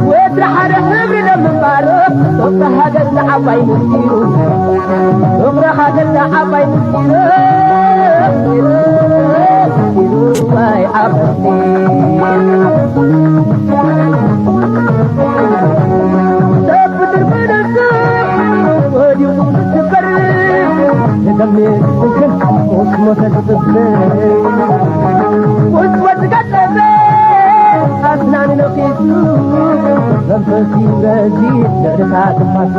ወዲ ሓደ ሕብሪ ንምንባር ፍቕሪ ሃገር ዝዓባይ ምስጢሩ ፍቕሪ ሃገር ዝዓባይ ምስጢሩ ምስጢሩ ምስጢሩ ዋይ ዓበርቲ ሰብ ብትርፊ ነፍሱ ወዲቑ ዝስበር ንደምር ዝስክን ቁስ ሞተ ዝጥብር ቁስ ወዲ ቀጠበ ኣስናን ነኺሱ መንፈስ ይበዚ ደርታ ትፋቱ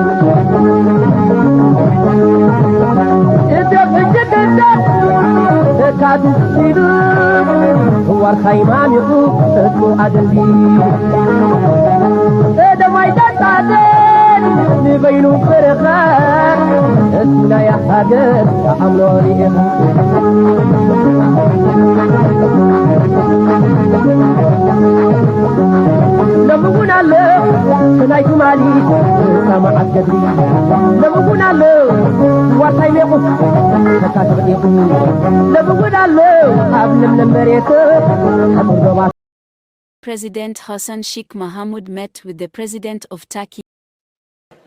እደብ ሕጂ ደርታ ተካትት ሲሉ ዋርካ ይማሚቑ እሱ ኣደልዲሉ ቀደማይ ጠጣተን ንበይኑ በረኻ እሱ ናይ ሃገር ተኣምኖ ርኢኻ ሎሚ እውን ኣሎ ናይ ትማሊ ሰማዓት ገድሊ ሎሚ እውን ኣሎ ዋርሳይ ሜቑ ተካ ተቕኒቑ ሎሚ እውን ኣሎ ኣብ ለምለም መሬት ሕሙር ዶባት President Hassan Sheikh Mohamud met with the President of Turkey.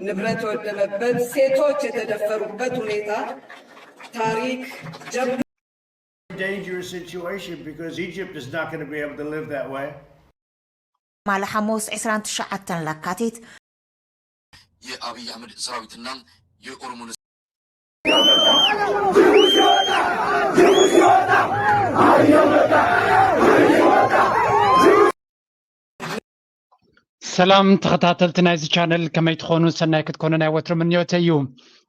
ንብረት የወደመበት፣ ሴቶች የተደፈሩበት ሁኔታ ታሪክ ጀምሮ dangerous situation because Egypt is not going to be able to live that way. ማለ ሓሙስ ዕስራን ትሽዓተን ለካቲት የአብይ አህመድ ሰራዊትና የኦሮሞ ሰላም ተኸታተልቲ ናይዚ ቻነል ከመይ ትኾኑ? ሰናይ ክትኮኑ ናይ ወትሮ ምንዮተይ እዩ።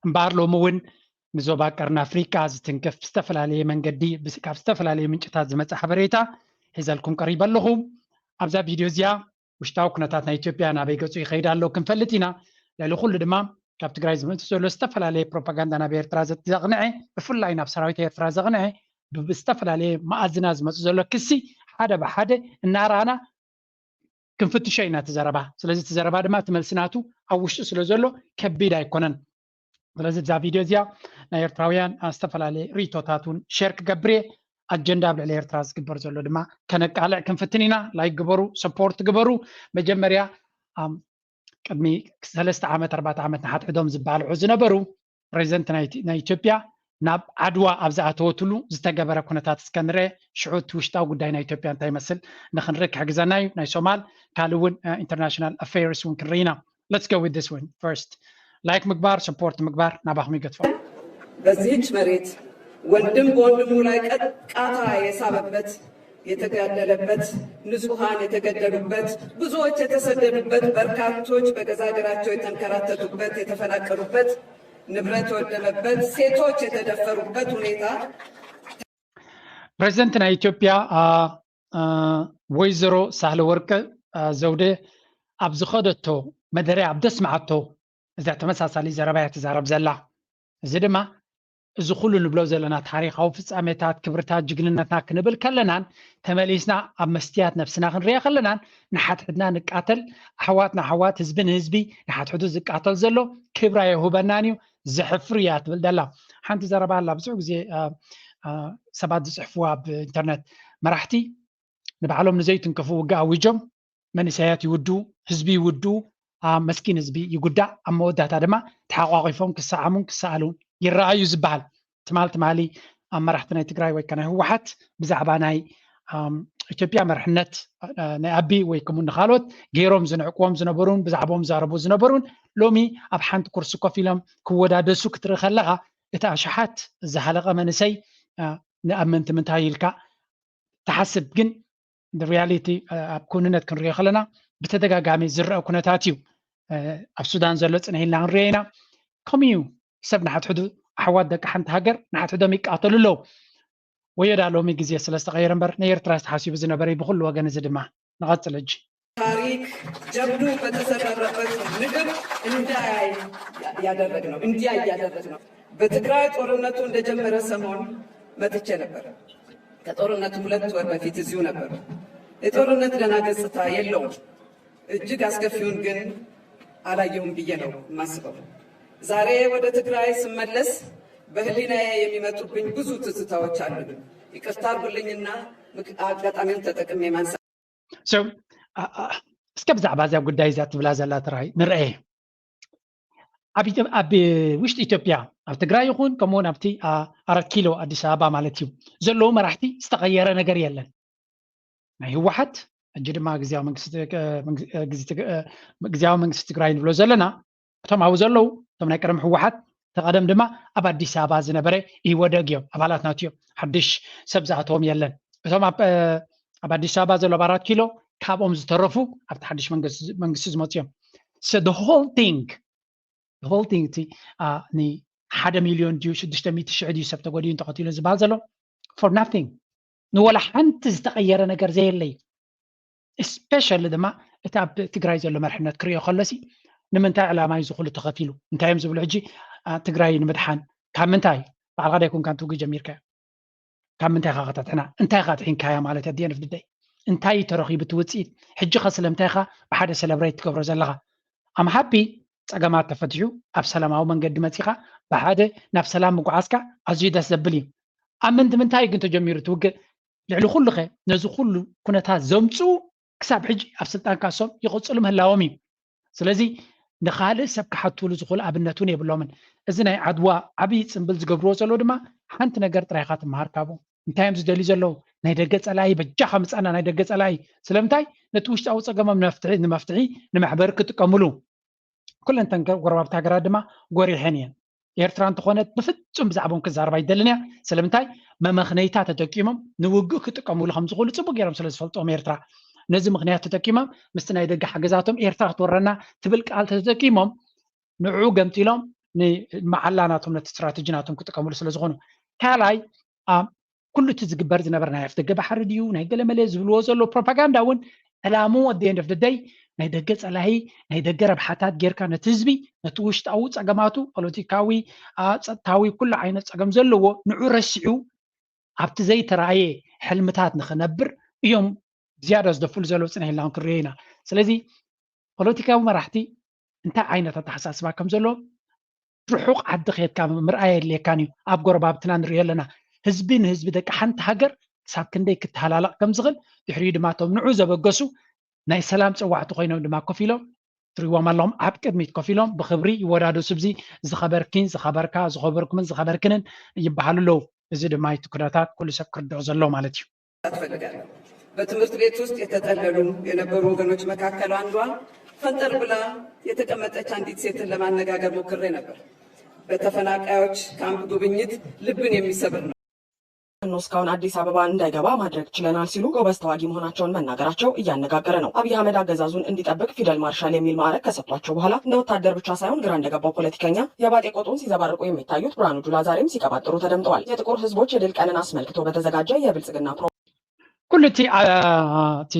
እምበኣር ሎሚ እውን ንዞባ ቀርኒ ኣፍሪቃ ዝትንክፍ ብዝተፈላለየ መንገዲ ካብ ዝተፈላለዩ ምንጭታት ዝመፀ ሓበሬታ ሒዘልኩም ቀሪበ ኣለኹ። ኣብዛ ቪድዮ እዚኣ ውሽጣዊ ኩነታት ናይ ኢትዮጵያ ናበይ ገፁ ይኸይድ ኣሎ ክንፈልጥ ኢና። ልዕሊ ኩሉ ድማ ካብ ትግራይ ዝመፅእ ዘሎ ዝተፈላለየ ፕሮፓጋንዳ ናብ ኤርትራ ዘቕንዐ ብፍላይ ናብ ሰራዊት ኤርትራ ዘቕንዐ ብዝተፈላለየ መኣዝና ዝመፁ ዘሎ ክሲ ሓደ ብሓደ እናረኣና ክንፍትሾ ኢና እቲ ዘረባ። ስለዚ እቲ ዘረባ ድማ እቲ መልሲ ናቱ ኣብ ውሽጡ ስለ ዘሎ ከቢድ ኣይኮነን። ስለዚ እዛ ቪድዮ እዚኣ ናይ ኤርትራውያን ዝተፈላለየ ርእቶታት እውን ሸር ክገብር እየ። ኣጀንዳ ኣብ ልዕሊ ኤርትራ ዝግበር ዘሎ ድማ ከነቃልዕ ክንፍትን ኢና። ላይክ ግበሩ፣ ሰፖርት ግበሩ። መጀመርያ ቅድሚ ሰለስተ ዓመት ኣርባዕተ ዓመት ንሓድሕዶም ዝባልዑ ዝነበሩ ፕሬዚደንት ናይ ኢትዮጵያ ናብ ዓድዋ ኣብ ዝኣተወትሉ ዝተገበረ ኩነታት እስከ ንርአ። ሽዑ እቲ ውሽጣዊ ጉዳይ ናይ ኢትዮጵያ እንታይ ይመስል ንክንርኢ ክሕግዘና እዩ። ናይ ሶማል ካልእ እውን ኢንተርናሽናል ኣፌርስ እውን ክንርኢ ኢና። Let's go with this one first. ላይክ ምግባር፣ ሰፖርት ምግባር ናባኹም ይገትፋል። በዚህች መሬት ወንድም በወንድሙ ላይ ቃታ የሳበበት የተጋደለበት ንጹሃን የተገደሉበት ብዙዎች የተሰደዱበት በርካቶች በገዛ ሀገራቸው የተንከራተቱበት የተፈናቀሉበት ንብረት የወደመበት ሴቶች የተደፈሩበት ሁኔታ ፕሬዚደንት ናይ ኢትዮጵያ ወይዘሮ ሳህለ ወርቅ ዘውዴ ኣብ ዝኸደቶ መደረ ኣብ ደስምዓቶ እዚኣ ተመሳሳሊ ዘረባ እያ ትዛረብ ዘላ። እዚ ድማ እዚ ኩሉ ንብሎ ዘለና ታሪኻዊ ፍጻሜታት ክብርታት ጅግንነትና ክንብል ከለናን ተመሊስና ኣብ መስትያት ነብስና ክንሪኦ ከለናን ንሓድሕድና ንቃተል ኣሕዋት ንኣሕዋት ህዝቢ ንህዝቢ ንሓድሕዱ ዝቃተል ዘሎ ክብራ የህበናን እዩ ዘሕፍር እያ ትብል ዘላ። ሓንቲ ዘረባ ኣላ ብዙሕ ግዜ ሰባት ዝፅሕፍዋ ኣብ ኢንተርነት መራሕቲ ንባዕሎም ንዘይትንክፉ ውግእ ኣዊጆም መንእሰያት ይውድኡ፣ ህዝቢ ይውድኡ፣ መስኪን ህዝቢ ይጉዳእ፣ ኣብ መወዳእታ ድማ ተሓቋቒፎም ክሰዓሙን ክሰኣሉን ይረኣዩ ዝበሃል። ትማል ትማሊ ኣብ መራሕቲ ናይ ትግራይ ወይ ከ ናይ ህወሓት ብዛዕባ ናይ ኢትዮጵያ መርሕነት ናይ ኣቢ ወይ ከምኡ ንካልኦት ገይሮም ዝንዕቅዎም ዝነበሩን ብዛዕባኦም ዛረቡ ዝነበሩን ሎሚ ኣብ ሓንቲ ኩርሲ ኮፍ ኢሎም ክወዳደሱ ክትርኢ ከለኻ እቲ ኣሽሓት ዝሃለቐ መንእሰይ ንኣመንቲ ምንታይ ኢልካ ትሓስብ ግን ሪያሊቲ ኣብ ክውንነት ክንሪኦ ከለና ብተደጋጋሚ ዝረአ ኩነታት እዩ ኣብ ሱዳን ዘሎ ፅንሕ ኢልና ክንሪኦ ኢና ከምኡ እዩ ሰብ ንሓትሕዱ ኣሕዋት ደቂ ሓንቲ ሃገር ንሓትሕዶም ይቃተሉ ኣለዉ ወዮ ዳ ሎሚ ግዜ ስለ ዝተቀየረ እምበር ንኤርትራ ዝተሓሲቡ ዝነበረ ብኩሉ ወገን እዚ ድማ ንቐፅል ሕጂ ታሪክ ጀብዱ በተሰረረበት ምድር እንዳያይ ያደረግ ነው እንዲያይ ያደረግ ነው። በትግራይ ጦርነቱ እንደጀመረ ሰሞን መጥቼ ነበር። ከጦርነቱ ሁለት ወር በፊት እዚሁ ነበር። የጦርነት ደህና ገጽታ የለውም። እጅግ አስከፊውን ግን አላየሁም ብዬ ነው የማስበው። ዛሬ ወደ ትግራይ ስመለስ በህሊናዬ የሚመጡብኝ ብዙ ትዝታዎች አሉ። ይቅርታ አርጉልኝና አጋጣሚውን ተጠቅሜ ማንሳት So እስከ ብዛዕባ እዚኣ ጉዳይ እዚኣ ትብላ ዘላ ጥራይ ንርአ። ኣብ ውሽጢ ኢትዮጵያ ኣብ ትግራይ ይኹን ከምኡውን ኣብቲ ኣራት ኪሎ ኣዲስ ኣበባ ማለት እዩ ዘለዉ መራሕቲ ዝተቐየረ ነገር የለን። ናይ ህወሓት ሕጂ ድማ ግዝያዊ መንግስቲ ትግራይ ንብሎ ዘለና እቶም ኣብኡ ዘለዉ እቶም ናይ ቀደም ህወሓት ተቐደም ድማ ኣብ ኣዲስ ኣበባ ዝነበረ ኢህወደግ እዮም ኣባላት ናቱ እዮም። ሓድሽ ሰብ ዝኣተዎም የለን። እቶም ኣብ ኣዲስ ኣበባ ዘሎ ኣብ ኣራት ኪሎ ካብኦም ዝተረፉ ኣብቲ ሓድሽ መንግስቲ ዝመፁ እዮም። So the whole thing the whole thing እቲ ንሓደ ሚሊዮን ድዩ ሽዱሽተ ሚእቲ ሽሕ ድዩ ሰብ ተጎዲኡ ተቐቲሉ ዝበሃል ዘሎ for nothing ንወላ ሓንቲ ዝተቐየረ ነገር ዘየለይ። Especially ድማ እቲ ኣብ ትግራይ ዘሎ መርሕነት ክሪኦ ከሎሲ ንምንታይ ዕላማ እዩ ዝኩሉ ተኸፊሉ እንታይ እዮም ዝብሉ ሕጂ ትግራይ ንምድሓን ካብ ምንታይ ባዕልካ ዳይኮንካ ንትውግ ጀሚርካ ካብ ምንታይ ካ ከተጥሕና እንታይ ካ ጥሒንካያ ማለት ኣዲየን ፍድደይ እንታይ ተረኺቡ እቲ ውፅኢት ሕጂ ከ ስለምንታይ ካ ብሓደ ሰለብሬት ትገብሮ ዘለካ ኣምሓቢ ፀገማት ተፈትሑ ኣብ ሰላማዊ መንገዲ መፂኻ ብሓደ ናብ ሰላም ምጉዓዝካ ኣዝዩ ደስ ዘብል እዩ። ኣብ ምንዲ ምንታይ ግን ተጀሚሩ እቲ ውግእ ልዕሊ ኩሉ ከ ነዚ ኩሉ ኩነታት ዘምፅኡ ክሳብ ሕጂ ኣብ ስልጣን ካሶም ይቕፅሉ ምህላዎም እዩ። ስለዚ ንኻልእ ሰብ ክሓትሉ ዝኽእሉ ኣብነት እውን የብሎምን። እዚ ናይ ዓድዋ ዓብዪ ፅምብል ዝገብርዎ ዘለዉ ድማ ሓንቲ ነገር ጥራይኻ ትመሃር ካብኡ እንታይ እዮም ዝደልዩ ዘለዉ ናይ ደገ ፀላኢ በጃኻ ምፃና ናይ ደገ ፀላኢ ስለምንታይ ነቲ ውሽጣዊ ፀገሞም ንመፍትሒ ንመፍትሒ ንመሕበሪ ክጥቀምሉ ኩለን ተን ጎረባብቲ ሃገራት ድማ ጎሪሐን እየን። ኤርትራ እንተኾነት ብፍጹም ብዛዕባኦም ክዛረብ ኣይደልን እያ። ስለምንታይ መመኽነይታ ተጠቂሞም ንውግእ ክጥቀምሉ ከም ዝኽእሉ ጽቡቅ ገይሮም ስለ ዝፈልጥዎም ኤርትራ ነዚ ምኽንያት ተጠቂሞም ምስቲ ናይ ደገ ሓገዛቶም ኤርትራ ክትወረና ትብል ቃል ተጠቂሞም ንዑ ገምጢሎም ንመዓላ ናቶም ነቲ ስትራተጂ ናቶም ክጥቀምሉ ስለ ዝኾኑ ካልኣይ ኩሉ እቲ ዝግበር ዝነበረ ናይ ኣፍደገ ባሕሪ ድዩ ናይ ገለመለ ዝብልዎ ዘሎ ፕሮፓጋንዳ እውን ዕላሙ at the end of the day ናይ ደገ ፀላኢ ናይ ደገ ረብሓታት ጌርካ ነቲ ህዝቢ ነቲ ውሽጣዊ ፀገማቱ ፖለቲካዊ ፀጥታዊ ኩሉ ዓይነት ፀገም ዘለዎ ንዑ ረሲዑ ኣብቲ ዘይተረኣየ ሕልምታት ንክነብር እዮም ዝያዳ ዝደፍሉ ዘለዉ ፅንሕ ኢልና ክንሪኦ ኢና። ስለዚ ፖለቲካዊ መራሕቲ እንታይ ዓይነት ኣተሓሳስባ ከም ዘለዎም ርሑቕ ዓዲ ከድካ ምርኣይ የድልየካን እዩ። ኣብ ጎረባብትና ንሪኦ ኣለና። ህዝቢ ንህዝቢ ደቂ ሓንቲ ሃገር ክሳብ ክንደይ ክተሃላላቕ ከም ዝኽእል ድሕሪኡ ድማ እቶም ንዑ ዘበገሱ ናይ ሰላም ፀዋዕቲ ኮይኖም ድማ ኮፍ ኢሎም ትሪዎም ኣለኹም። ኣብ ቅድሚት ኮፍ ኢሎም ብኽብሪ ይወዳደሱ። ብዚ ዝኸበርኪን ዝኸበርካ ዝኸበርኩምን ዝኸበርክንን ይበሃሉ ኣለዉ። እዚ ድማ እቲ ኩነታት ኩሉ ሰብ ክርድኦ ዘለዎ ማለት እዩ። እፈልጋለሁ። በትምህርት ቤት ውስጥ የተጠለሉ የነበሩ ወገኖች መካከል አንዷ ፈንጠር ብላ የተቀመጠች አንዲት ሴትን ለማነጋገር ሞክሬ ነበር። በተፈናቃዮች ካምፕ ጉብኝት ልብን የሚሰብር ነው። ፋኖ እስካሁን አዲስ አበባ እንዳይገባ ማድረግ ችለናል ሲሉ ጎበዝ ተዋጊ መሆናቸውን መናገራቸው እያነጋገረ ነው። አብይ አህመድ አገዛዙን እንዲጠብቅ ፊደል ማርሻል የሚል ማዕረግ ከሰጧቸው በኋላ እንደ ወታደር ብቻ ሳይሆን ግራ እንደገባው ፖለቲከኛ የባጤ ቆጡን ሲዘባርቁ የሚታዩት ብርሃኑ ጁላ ዛሬም ሲቀባጥሩ ተደምጠዋል። የጥቁር ህዝቦች የድል ቀንን አስመልክቶ በተዘጋጀ የብልጽግና ፕሮ ኩሉ እቲ እቲ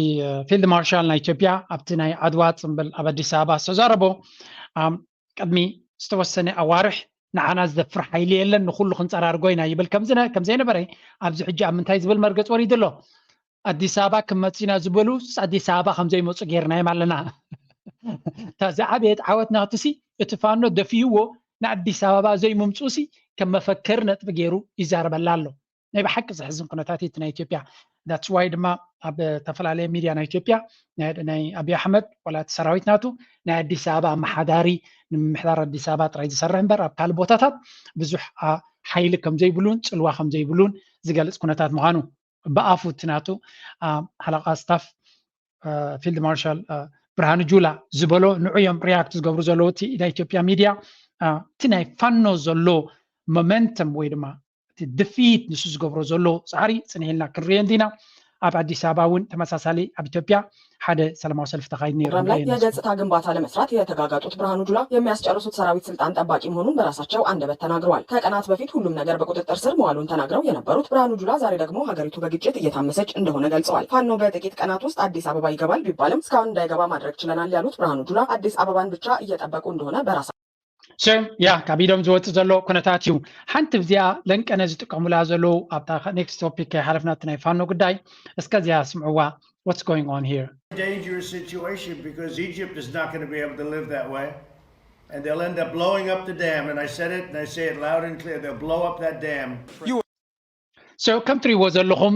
ፊልድ ማርሻል ናይ ኢትዮጵያ ኣብቲ ናይ ዓድዋ ፅምብል ኣብ ኣዲስ ኣበባ ዝተዛረቦ ቅድሚ ዝተወሰነ ኣዋርሕ ንዓና ዝደፍር ሓይሊ የለን ንኩሉ ክንፀራርጎ ኢና ይብል ከም ዘይነበረ ኣብዚ ሕጂ ኣብ ምንታይ ዝብል መርገፂ ወሪዱ ኣሎ። ኣዲስ ኣበባ ክመፅና ዝበሉ ኣዲስ ኣበባ ከም ዘይመፁ ጌርናዮም ኣለና። እታ ዝዓበየት ዓወት ናቱሲ እቲ ፋኖ ደፊእዎ ንኣዲስ ኣበባ ዘይምምፁሲ ከም መፈክር ነጥቢ ገይሩ ይዛረበላ ኣሎ። ናይ ብሓቂ ዘሕዝን ኩነታት እቲ ናይ ኢትዮጵያ that's why ድማ ኣብ ዝተፈላለየ ሚድያ ናይ ኢትዮጵያ ናይ ኣብይ ኣሕመድ ዋላ እቲ ሰራዊት ናቱ ናይ ኣዲስ ኣበባ ኣመሓዳሪ ንምምሕዳር ኣዲስ ኣበባ ጥራይ ዝሰርሕ እምበር ኣብ ካልእ ቦታታት ብዙሕ ሓይሊ ከም ዘይብሉን ፅልዋ ከም ዘይብሉን ዝገልፅ ኩነታት ምዃኑ ብኣፉ እቲ ናቱ ሓለቓ ስታፍ ፊልድ ማርሻል ብርሃኑ ጁላ ዝበሎ ንዑ እዮም ሪያክት ዝገብሩ ዘለዉ እቲ ናይ ኢትዮጵያ ሚድያ እቲ ናይ ፋኖ ዘሎ ሞመንተም ወይ ድማ እቲ ድፍኢት ንሱ ዝገብሮ ዘሎ ፃዕሪ ፅንሕ ኢልና ክንሪኦ እንዲና። ኣብ ኣዲስ ኣበባ እውን ተመሳሳሊ ኣብ ኢትዮጵያ ሓደ ሰላማዊ ሰልፊ ተኻይዱ ነይሩ። የገጽታ ግንባታ ለመስራት የተጋጋጡት ብርሃኑ ጁላ የሚያስጨርሱት ሰራዊት ስልጣን ጠባቂ መሆኑን በራሳቸው አንደበት ተናግረዋል። ከቀናት በፊት ሁሉም ነገር በቁጥጥር ስር መዋሉን ተናግረው የነበሩት ብርሃኑ ጁላ ዛሬ ደግሞ ሀገሪቱ በግጭት እየታመሰች እንደሆነ ገልጸዋል። ፋኖ በጥቂት ቀናት ውስጥ አዲስ አበባ ይገባል ቢባልም እስካሁን እንዳይገባ ማድረግ ችለናል ያሉት ብርሃኑ ጁላ አዲስ አበባን ብቻ እየጠበቁ እንደሆነ በራሳ ያ ካብ ኢዶም ዝወፅእ ዘሎ ኩነታት እዩ። ሓንቲ ብዚኣ ለንቀነ ዝጥቀሙላ ዘለዉ ኣብታ ኔክስት ቶፒክ ከይሓለፍና እቲ ናይ ፋኖ ጉዳይ እስከ እዚኣ ስምዕዋ። What's going on here? Dangerous situation because Egypt is not going to be able to live that way. And they'll end up blowing up the dam. And I said it and I say it loud and clear. They'll blow up that dam. So ከም ትሪእዎ ዘለኹም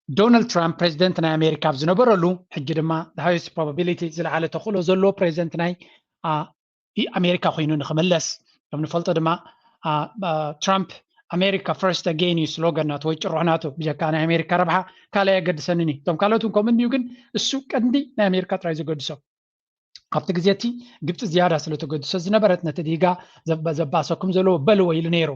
ዶናልድ ትራምፕ ፕሬዚደንት ናይ ኣሜሪካ ኣብ ዝነበረሉ፣ ሕጂ ድማ ሃይስት ፕሮባቢሊቲ፣ ዝለዓለ ተኽእሎ ዘለዎ ፕሬዚደንት ናይ ኣሜሪካ ኮይኑ ንክምለስ፣ ከም ንፈልጦ ድማ ትራምፕ ኣሜሪካ ፈርስት ኣጌን እዩ ስሎገን ናቱ ወይ ጭርሖ ናቱ። ብጀካ ናይ ኣሜሪካ ረብሓ ካልእ ኣየገድሰንን እዩ። እቶም ካልኦት እውን ከምኡ እንድዩ፣ ግን እሱ ቀንዲ ናይ ኣሜሪካ ጥራይ ዘገድሶ። ኣብቲ ግዜ እቲ ግብፂ ዝያዳ ስለ ተገድሶ ዝነበረት፣ ነቲ ዲጋ ዘባሰኩም ዘለዎ በልዎ ኢሉ ነይሩ።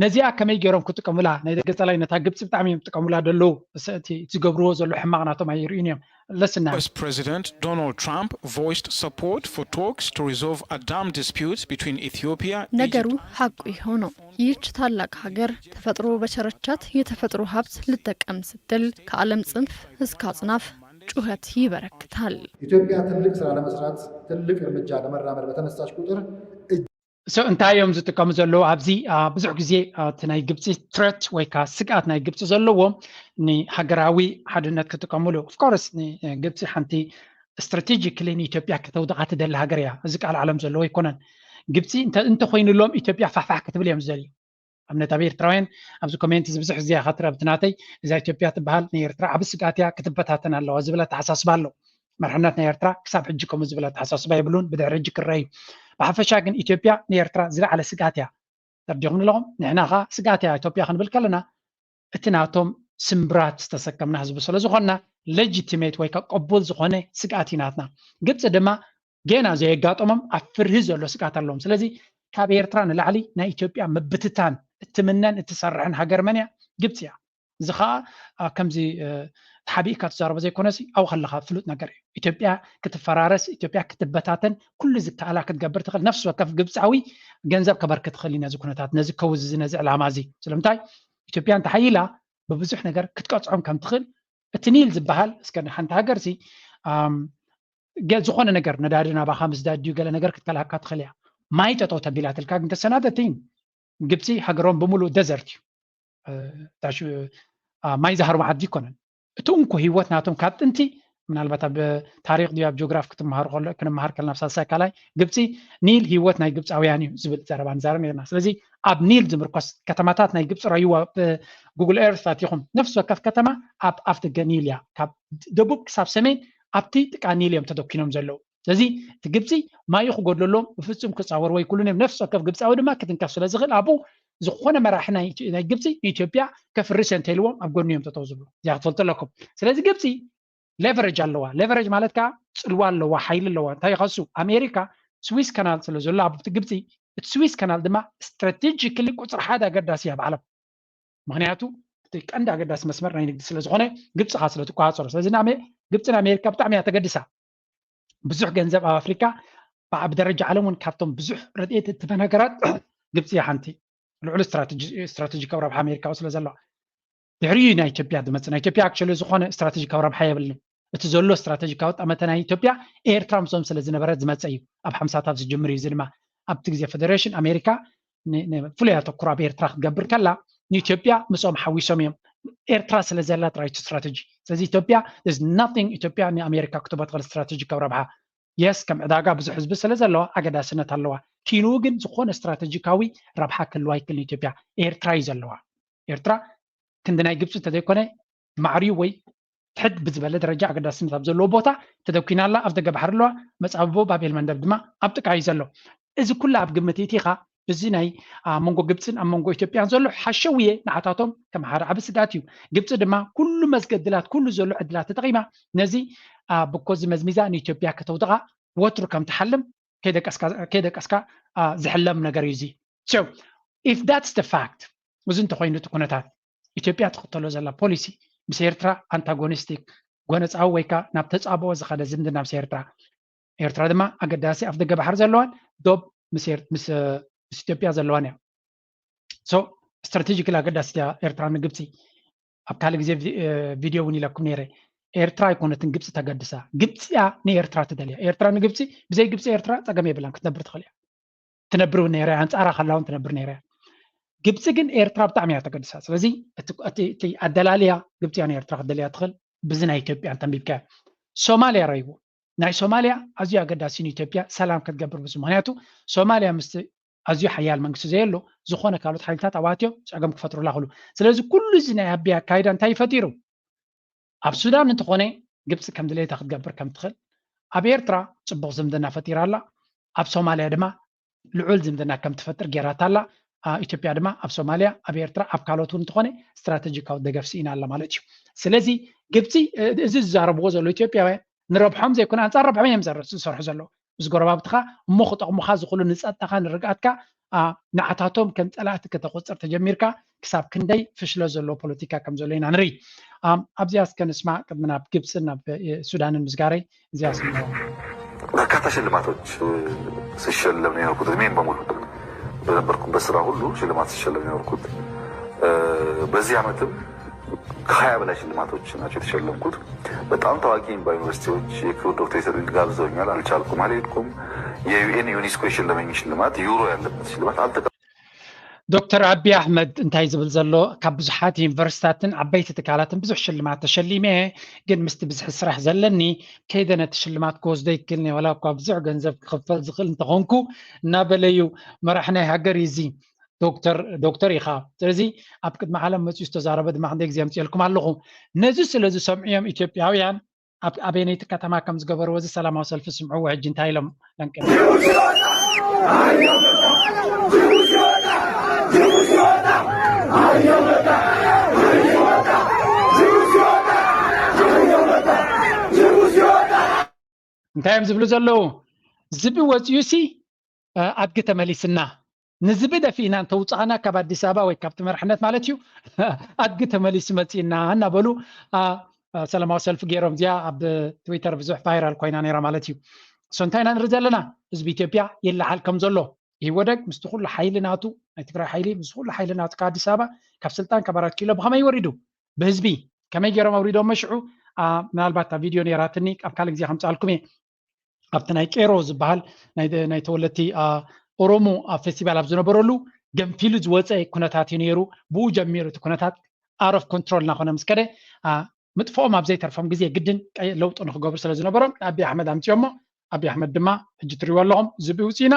ነዚኣ ከመይ ገይሮም ክጥቀሙላ? ናይ ደገ ፀላይ ነታ ግብፂ ብጣዕሚ እዮም ጥቀሙላ ደለዉ። እቲ ዝገብርዎ ዘሎ ሕማቕ ናቶም ኣይርእዩን እዮም። ለስና President Donald Trump voiced support for talks to resolve a dam dispute between Ethiopia. ነገሩ ሐቁ ሆኖ ይህች ታላቅ ሀገር ተፈጥሮ በቸረቻት የተፈጥሮ ሀብት ልጠቀም ስትል ከዓለም ጽንፍ እስከ አጽናፍ ጩኸት ይበረክታል። ኢትዮጵያ ትልቅ ስራ ለመስራት ትልቅ እርምጃ ለመራመድ በተነሳች ቁጥር እንታይ እዮም ዝጥቀሙ ዘለዉ ኣብዚ? ብዙሕ ግዜ እቲ ናይ ግብፂ ትረት ወይ ከዓ ስግኣት ናይ ግብፂ ዘለዎም ንሃገራዊ ሓድነት ክጥቀሙሉ። ኦፍኮርስ ግብፂ ሓንቲ ስትራቴጂክሊ ንኢትዮጵያ ከተውድቓ ትደሊ ሃገር እያ። እዚ ቃል ዓለም ዘለዎ ኣይኮነን። ግብፂ እንተኮይኑሎም ኢትዮጵያ ፋሕፋሕ ክትብል እዮም ዝደልዩ። ኣብነት ኣብ ኤርትራውያን ኣብዚ ኮሜንት እዚ ብዙሕ ግዜ ኢኻ ትረብቲ ናተይ እዛ ኢትዮጵያ ትበሃል ንኤርትራ ዓቢ ስግኣት እያ ክትበታተን ኣለዋ ዝብል ኣተሓሳስባ ኣሎ። መርሕነት ናይ ኤርትራ ክሳብ ሕጂ ከምኡ ዝብል ኣተሓሳስባ የብሉን፣ ብድሕሪ ሕጂ ክረአ እዩ። ብሓፈሻ ግን ኢትዮጵያ ንኤርትራ ዝለዓለ ስግኣት እያ። ተረዲኹም ኣለኹም? ንሕና ኸኣ ስግኣት እያ ኢትዮጵያ ክንብል ከለና እቲ ናቶም ስምብራት ዝተሰከምና ህዝቢ ስለ ዝኾንና ሌጂቲሜት ወይ ከዓ ቅቡል ዝኾነ ስግኣት እዩ ናትና። ግብፂ ድማ ጌና ዘየጋጠሞም ኣብ ፍርሂ ዘሎ ስግኣት ኣለዎም። ስለዚ ካብ ኤርትራ ንላዕሊ ናይ ኢትዮጵያ ምብትታን እትምነን እትሰርሕን ሃገር መን እያ? ግብፂ እያ። እዚ ከዓ ከምዚ ተሓቢእካ ትዛረቦ ዘይኮነሲ ኣብኡ ከለካ ፍሉጥ ነገር እዩ። ኢትዮጵያ ክትፈራረስ፣ ኢትዮጵያ ክትበታተን ኩሉ ዝከኣላ ክትገብር ትኽእል። ነፍሲ ወከፍ ግብፃዊ ገንዘብ ከበርክት ትኽእል እዩ ነዚ ኩነታት፣ ነዚ ከውዚ፣ ነዚ ዕላማ እዚ። ስለምንታይ ኢትዮጵያ እንተሓይላ ብብዙሕ ነገር ክትቀፅዖም ከም ትኽእል እቲ ኒል ዝበሃል እስከ ሓንቲ ሃገር ሲ ዝኾነ ነገር ነዳዲ ናባኻ ምስዳድ ድዩ ገለ ነገር ክትከልሃካ ትኽእል እያ። ማይ ጠጠው ተቢላትልካ ግን ተሰናደቲ ግብፂ ሃገሮም ብምሉእ ደዘርት እዩ። ማይ ዝሃርሙ ዓዲ ይኮነን። እቲ እንኮ ህይወት ናቶም ካብ ጥንቲ ምናልባት ኣብ ታሪክ ድዩ ኣብ ጂኦግራፊ ክትመሃሩ ክንመሃር ከለና ኣብ ሳልሳይ ካልኣይ ግብፂ ኒል ህይወት ናይ ግብፃውያን እዩ ዝብል ዘረባ ንዛረብ ነርና። ስለዚ ኣብ ኒል ዝምርኮስ ከተማታት ናይ ግብፂ ረይዋ ጉግል ኤርት ኣቲኹም ነፍሲ ወከፍ ከተማ ኣብ ኣፍደገ ኒል እያ። ካብ ደቡብ ክሳብ ሰሜን ኣብቲ ጥቃ ኒል እዮም ተደኪኖም ዘለዉ። ስለዚ እቲ ግብፂ ማዩ ክጎድለሎም ብፍፁም ክፃወር ወይ ኩሉን እዮም ነፍሲ ወከፍ ግብፃዊ ድማ ክትንከፍ ስለ ዝኽእል ኣብኡ ዝኾነ መራሒ ናይ ግብፂ ንኢትዮጵያ ከፍርስ እየ እንተኢልዎም ኣብ ጎኒ እዮም ጠጠው ዝብሉ። እዚኣ ክትፈልጡ ኣለኩም። ስለዚ ግብፂ ሌቨሬጅ ኣለዋ። ሌቨሬጅ ማለት ከዓ ፅልዋ ኣለዋ፣ ሓይሊ ኣለዋ። እንታይ ከሱ ኣሜሪካ ስዊስ ካናል ስለ ዘሎ ኣብቲ ግብፂ እቲ ስዊስ ካናል ድማ ስትራቴጂክሊ ቁፅሪ ሓደ ኣገዳሲ እያ ብዓለም። ምክንያቱ እቲ ቀንዲ ኣገዳሲ መስመር ናይ ንግዲ ስለ ዝኾነ ግብፂ ከዓ ስለ ትቆፃፀሮ። ስለዚ ግብፂ ንኣሜሪካ ብጣዕሚ እያ ተገድሳ። ብዙሕ ገንዘብ ኣብ ኣፍሪካ ብደረጃ ዓለም እውን ካብቶም ብዙሕ ረድኤት እትበን ሃገራት ግብፂ እያ ሓንቲ። ልዑል ስትራቴጂካዊ ረብሓ ኣሜሪካ ስለ ዘለዋ ድሕሪኡ ናይ ኢትዮጵያ ዝመፅእ። ናይ ኢትዮጵያ ኣክቹዋሊ ዝኾነ ስትራቴጂካዊ ረብሓ የብልን። እቲ ዘሎ ስትራቴጂካዊ ጠመተ ናይ ኢትዮጵያ ኤርትራ ምስኦም ስለ ዝነበረ ዝመፀ እዩ። ኣብ ሓምሳታት ዝጅምር እዩ። እዚ ድማ ኣብቲ ግዜ ፌደሬሽን ኣሜሪካ ፍሉይ ኣተኩሮ ኣብ ኤርትራ ክትገብር ከላ ንኢትዮጵያ ምስኦም ሓዊሶም እዮም። ኤርትራ ስለ ዘላ ጥራይ እቲ ስትራቴጂ። ስለዚ ኢትዮጵያ nothing ኢትዮጵያ ንኣሜሪካ ክትቦ ትኽእል ስትራቴጂካዊ ረብሓ የስ ከም ዕዳጋ ብዙሕ ህዝቢ ስለ ዘለዋ ኣገዳስነት ኣለዋ። ኪንኡ ግን ዝኾነ ስትራቴጂካዊ ረብሓ ክህልዋ ኣይክእልን ኢትዮጵያ። ኤርትራ እዩ ዘለዋ። ኤርትራ ክንዲ ናይ ግብፂ እንተዘይኮነ ማዕርዩ ወይ ትሕት ብዝበለ ደረጃ ኣገዳስነት ኣብ ዘለዎ ቦታ ተደኪና ኣላ። ኣፍ ደገ ባሕሪ ኣለዋ። መፃብቦ ባቤል መንደብ ድማ ኣብ ጥቃ እዩ ዘሎ። እዚ ኩላ ኣብ ግምት ኢቲኻ እዚ ናይ ኣብ መንጎ ግብፅን ኣብ መንጎ ኢትዮጵያን ዘሎ ሓሸውየ ንዓታቶም ከም ሓደ ዓቢ ስግኣት እዩ። ግብፂ ድማ ኩሉ መዝገድላት ኩሉ ዘሎ ዕድላት ተጠቂማ ነዚ ብኮዚ መዝሚዛ ንኢትዮጵያ ከተውድቓ ወትሩ ከም ትሓልም ከይደቀስካ ዝሕለም ነገር እዩ እዚ። So if that's the fact እዚ እንተኮይኑ እቲ ኩነታት ኢትዮጵያ ትኽተሎ ዘላ ፖሊሲ ምስ ኤርትራ ኣንታጎኒስቲክ ጎነፃዊ ወይ ከዓ ናብ ተፃብኦ ዝኸደ ዝምድና ምስ ኤርትራ ኤርትራ ድማ ኣገዳሲ ኣፍ ደገ ባሕሪ ዘለዋን ዶብ ምስ ኢትዮጵያ ዘለዋን እያ። So ስትራቴጂካሊ ኣገዳሲ እያ ኤርትራ ንግብፂ። ኣብ ካልእ ግዜ ቪድዮ እውን ኢለኩም ነይረ። ኤርትራ ኣይኮነትን ግብፂ ተገድሳ፣ ግብፂ እያ ንኤርትራ ትደልያ። ኤርትራ ንግብፂ ብዘይ ግብፂ ኤርትራ ፀገም የብላን ክትነብር ትኽእል እያ። ትነብር እውን ነይራ እያ፣ ኣንፃራ ከላ እውን ትነብር ነይራ እያ። ግብፂ ግን ኤርትራ ብጣዕሚ እያ ተገድሳ። ስለዚ እቲ ኣደላልያ ግብፂ እያ ንኤርትራ ክትደልያ ትኽእል። ብዚ ናይ ኢትዮጵያ እንተንቢብካዮ ሶማልያ ረይዎ ናይ ሶማልያ ኣዝዩ ኣገዳሲ ንኢትዮጵያ ሰላም ክትገብር ብዚ ምክንያቱ ሶማልያ ምስ ኣዝዩ ሓያል መንግስቲ ዘየሎ ዝኾነ ካልኦት ሓይልታት ኣዋትዮ ፀገም ክፈጥሩላ ክሉ። ስለዚ ኩሉ እዚ ናይ ኣቢይ ኣካይዳ እንታይ ፈጢሩ? ኣብ ሱዳን እንተኾነ ግብፂ ከም ድሌታ ክትገብር ከም ትኽእል፣ ኣብ ኤርትራ ፅቡቕ ዝምድና ፈጢራ ኣላ፣ ኣብ ሶማልያ ድማ ልዑል ዝምድና ከም ትፈጥር ጌራታ ኣላ። ኢትዮጵያ ድማ ኣብ ሶማልያ፣ ኣብ ኤርትራ፣ ኣብ ካልኦት እውን እንተኾነ ስትራቴጂካዊ ደገፍ ስኢና ኣላ ማለት እዩ። ስለዚ ግብፂ እዚ ዝዛረብዎ ዘሎ ኢትዮጵያውያን ንረብሖም ዘይኮነ ኣንፃር ረብሖም እዮም ዝሰርሑ ዘለዉ። ምስ ጎረባብትኻ እሞ ክጠቕሙኻ ዝኽእሉ ንፀጥታኻ ንርግኣትካ ንዓታቶም ከም ፀላእቲ ከተቆፅር ተጀሚርካ ክሳብ ክንደይ ፍሽለት ዘለዎ ፖለቲካ ከም ዘሎ ኢና ንርኢ። ኣብዚኣ እስከ ንስማዕ ቅድሚ ናብ ግብፅን ናብ ሱዳንን ምስጋረይ እዚኣ ስምዑ። በርካታ ሽልማቶች ስሸለም ነው የኖርኩት እድሜን በሙሉ። በነበርኩበት ስራ ሁሉ ሽልማት ስሸለም የኖርኩት። በዚህ ዓመትም ከሀያ በላይ ሽልማቶች ናቸው የተሸለምኩት። በጣም ታዋቂ የሚባሉ ዩኒቨርሲቲዎች የክብር ዶክተር ሊሰጡኝ ጋብዘውኛል። አልቻልኩም፣ አልሄድኩም። የዩኤን ዩኔስኮ የሸለመኝ ሽልማት ዩሮ ያለበት ሽልማት አልተቀ ዶክተር ኣቢ ኣሕመድ እንታይ ዝብል ዘሎ፣ ካብ ብዙሓት ዩኒቨርሲታትን ዓበይቲ ትካላትን ብዙሕ ሽልማት ተሸሊመ፣ ግን ምስቲ ብዝሒ ስራሕ ዘለኒ ከይደ ነቲ ሽልማት ክወስዶ ይክልኒ፣ ዋላ እኳ ብዙሕ ገንዘብ ክኽፈል ዝኽእል እንተኾንኩ እናበለ እዩ። መራሕ ናይ ሃገር እዩ እዚ። ዶክተር ዶክተር ኢኻ። ስለዚ ኣብ ቅድሚ ዓለም መፅኡ ዝተዛረበ ድማ ክንደይ ግዜ ኣምፅኤልኩም ኣለኹ። ነዚ ስለ ዝሰምዑ እዮም ኢትዮጵያውያን ኣብ ኣበየነይቲ ከተማ ከም ዝገበርዎ እዚ ሰላማዊ ሰልፊ ስምዕዎ። ሕጂ እንታይ ኢሎም ለንቀ እንታይ እዮም ዝብሉ ዘለዉ? ዝቢ ወፂኡ ሲ ኣድጊ ተመሊስና፣ ንዝቢ ደፊእና እንተውፃእና ካብ ኣዲስ ኣበባ ወይ ካብቲ መርሕነት ማለት እዩ ኣድጊ ተመሊሱ መፂእና እናበሉ ሰላማዊ ሰልፊ ገይሮም። እዚኣ ኣብ ትዊተር ብዙሕ ቫይራል ኮይና ነይራ ማለት እዩ። እሶ እንታይ ኢና ንርኢ ዘለና? ህዝቢ ኢትዮጵያ ይለዓል ከም ዘሎ፣ ኢህወደግ ምስቲ ኩሉ ሓይሊ ናቱ፣ ናይ ትግራይ ሓይሊ ምስ ኩሉ ሓይሊ ናቱ ካብ ኣዲስ ኣበባ ካብ ስልጣን ካብ ኣራት ኪሎ ብኸመይ ወሪዱ? ብህዝቢ ከመይ ገይሮም ኣውሪዶሞ? ሽዑ ምናልባት እታ ቪድዮ ነይራትኒ ኣብ ካልእ ግዜ ከምፅኣልኩም እየ። ኣብቲ ናይ ቄሮ ዝበሃል ናይ ተወለድቲ ኦሮሞ ኣብ ፌስቲቫል ኣብ ዝነበረሉ ገንፊሉ ዝወፀ ኩነታት እዩ ነይሩ። ብኡ ጀሚሩ እቲ ኩነታት out of control እናኾነ ምስ ከደ ምጥፍኦም ኣብ ዘይተርፎም ግዜ ግድን ለውጢ ንክገብሩ ስለ ዝነበሮም ንኣቢ ኣሕመድ ኣምፅኦሞ። ኣቢ ኣሕመድ ድማ ሕጂ ትሪእዎ ኣለኹም ዝብኢ ውፅኢና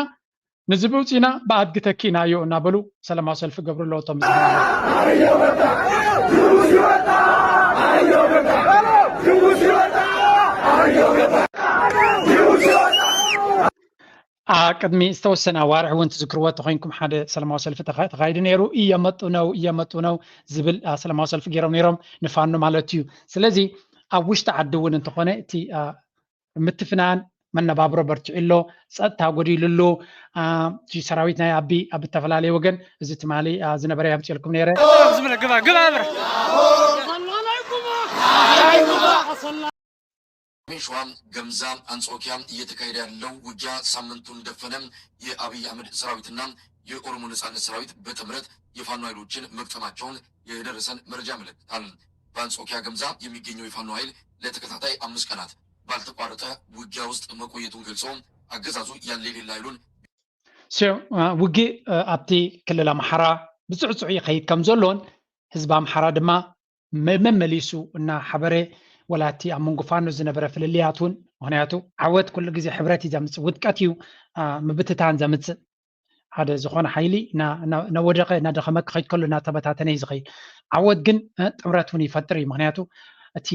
ንዝብኢ ውፅኢና ብኣድጊ ተኪእናዮ እናበሉ ሰላማዊ ሰልፊ ገብሩ ኣለዎ። እቶም ቅድሚ ዝተወሰነ ኣዋርሕ እውን ትዝክርዎ ተኮይንኩም ሓደ ሰላማዊ ሰልፊ ተካይዱ ነይሩ። እየመጡ ነው እየመጡ ነው ዝብል ሰላማዊ ሰልፊ ገይሮም ነይሮም ንፋኖ ማለት እዩ። ስለዚ ኣብ ውሽጢ ዓዲ እውን እንተኾነ እቲ ምትፍናን መነባብሮ በርቲዑ ኣሎ፣ ፀጥታ ጎዲሉ ኣሎ። እቲ ሰራዊት ናይ ኣቢ ኣብ ዝተፈላለየ ወገን እዚ ትማሊ ዝነበረ የምፅልኩም ነይረ። ሸዋ ገምዛ አንጾኪያ እየተካሄደ ያለው ውጊያ ሳምንቱን ደፈነ። የአብይ አህመድ ሰራዊትና የኦሮሞ ነጻነት ሰራዊት በጥምረት የፋኖ ኃይሎችን መግጠማቸውን የደረሰን መረጃ ያመለክታል። በአንጾኪያ ገምዛ የሚገኘው የፋኖ ኃይል ለተከታታይ አምስት ቀናት ባልተቋረጠ ውጊያ ውስጥ መቆየቱን ገልጾ አገዛዙ ያለ የሌለ ኃይሉን ውግእ ኣብቲ ክልል ኣምሓራ ብፅዕፅዑ ይኸይድ ከም ዘሎን ህዝቢ ኣምሓራ ድማ መመሊሱ እናሓበረ ወላቲ ኣብ መንጎ ፋኖ ዝነበረ ፍልልያት እውን ምክንያቱ ዓወት ኩሉ ግዜ ሕብረት እዩ ዘምፅእ፣ ውድቀት እዩ ምብትታን ዘምፅእ። ሓደ ዝኾነ ሓይሊ እናወደቀ እናደኸመ ክኸይድ ከሎ እናተበታተነ እዩ ዝኸይድ። ዓወት ግን ጥምረት እውን ይፈጥር እዩ። ምክንያቱ እቲ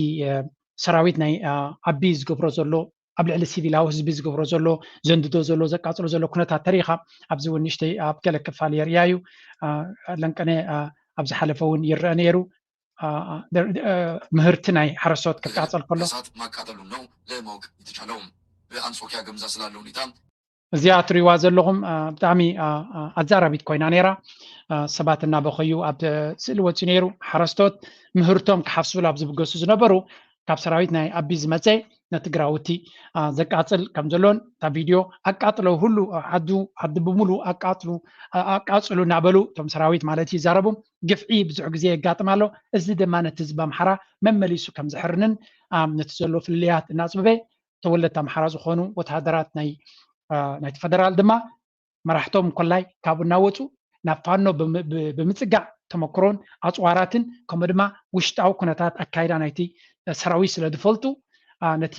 ሰራዊት ናይ ኣቢ ዝገብሮ ዘሎ ኣብ ልዕሊ ሲቪላዊ ህዝቢ ዝገብሮ ዘሎ ዘንድዶ ዘሎ ዘቃፅሎ ዘሎ ኩነታት ተሪኻ ኣብዚ እውን ንሽተይ ኣብ ገለ ክፋል የርእያ እዩ። ለንቀነ ኣብ ዝሓለፈ እውን ይረአ ነይሩ። ምህርቲ ናይ ሓረስቶት ክቃፀል ከሎ እሳት ማቃጠሉን ነው ለማወቅ የተቻለው። በአንጾኪያ ገምዛ ስላለው ሁኔታ እዚኣ ትሪዋ ዘለኹም ብጣዕሚ ኣዛራቢት ኮይና ነይራ። ሰባት እናበኸዩ ኣብ ስእሊ ወፂኡ ነይሩ። ሓረስቶት ምህርቶም ክሓፍሱሉ ኣብ ዝብገሱ ዝነበሩ ካብ ሰራዊት ናይ ኣቢ ዝመፀ ነቲ ግራውቲ ዘቃፅል ከም ዘሎን እታ ቪድዮ ኣቃጥሎ ሁሉ ዓዱ ዓዲ ብምሉ ኣቃፅሉ ኣቃፅሉ እናበሉ እቶም ሰራዊት ማለት ይዛረቡ። ግፍዒ ብዙሕ ግዜ የጋጥም ኣሎ። እዚ ድማ ነቲ ህዝቢ ኣምሓራ መመሊሱ ከም ዝሕርንን ነቲ ዘሎ ፍልልያት እናፅብበ ተወለድቲ ኣምሓራ ዝኾኑ ወተሃደራት ናይ ናይቲ ፈደራል ድማ መራሕቶም እንኮላይ ካብኡ እናወፁ ናብ ፋኖ ብምፅጋዕ ተመክሮን ኣፅዋራትን ከምኡ ድማ ውሽጣዊ ኩነታት ኣካይዳ ናይቲ ሰራዊት ስለ ዝፈልጡ ነቲ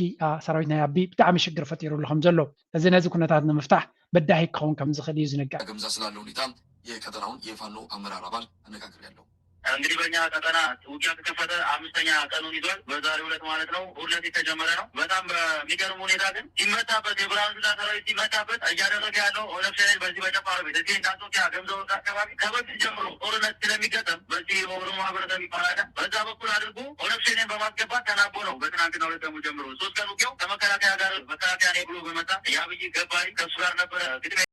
ሰራዊት ናይ ኣቢ ብጣዕሚ ሽግር ፈጢሩሉ ከም ዘሎ እዚ ነዚ ኩነታት ንምፍታሕ በዳሂ ክኸውን ከም ዝኽእል እዩ ዝንገር። ገምዛ ስላለው ሁኔታ የቀጠናውን የፋኖ አመራር አባል አነጋግሬያለሁ። እንግዲህ በእኛ ቀጠና ውጊያ ከከፈተ አምስተኛ ቀኑን ይዟል። በዛሬው ዕለት ማለት ነው፣ እሑድ ዕለት የተጀመረ ነው። በጣም በሚገርም ሁኔታ ግን ሲመታበት፣ የብርሃኑ ጁላ ሰራዊት ሲመታበት እያደረገ ያለው ኦነግ ሸኔን በዚህ በጨፋር ቤት እዚህ እንዳንጾኪያ ገምዘው አካባቢ ከበፊት ጀምሮ ጦርነት ስለሚገጠም በዚህ በኦሮሞ ማህበረሰብ ይባላል በዛ በኩል አድርጎ ኦነግ ሸኔን በማስገባት ተናቦ ነው በትናንትናው ዕለት ደግሞ ጀምሮ ሶስት ቀን ውጊያው ከመከላከያ ጋር መከላከያ ነኝ ብሎ በመጣ የአብይ ገባሪ ከሱ ጋር ነበረ ግጥሚያ።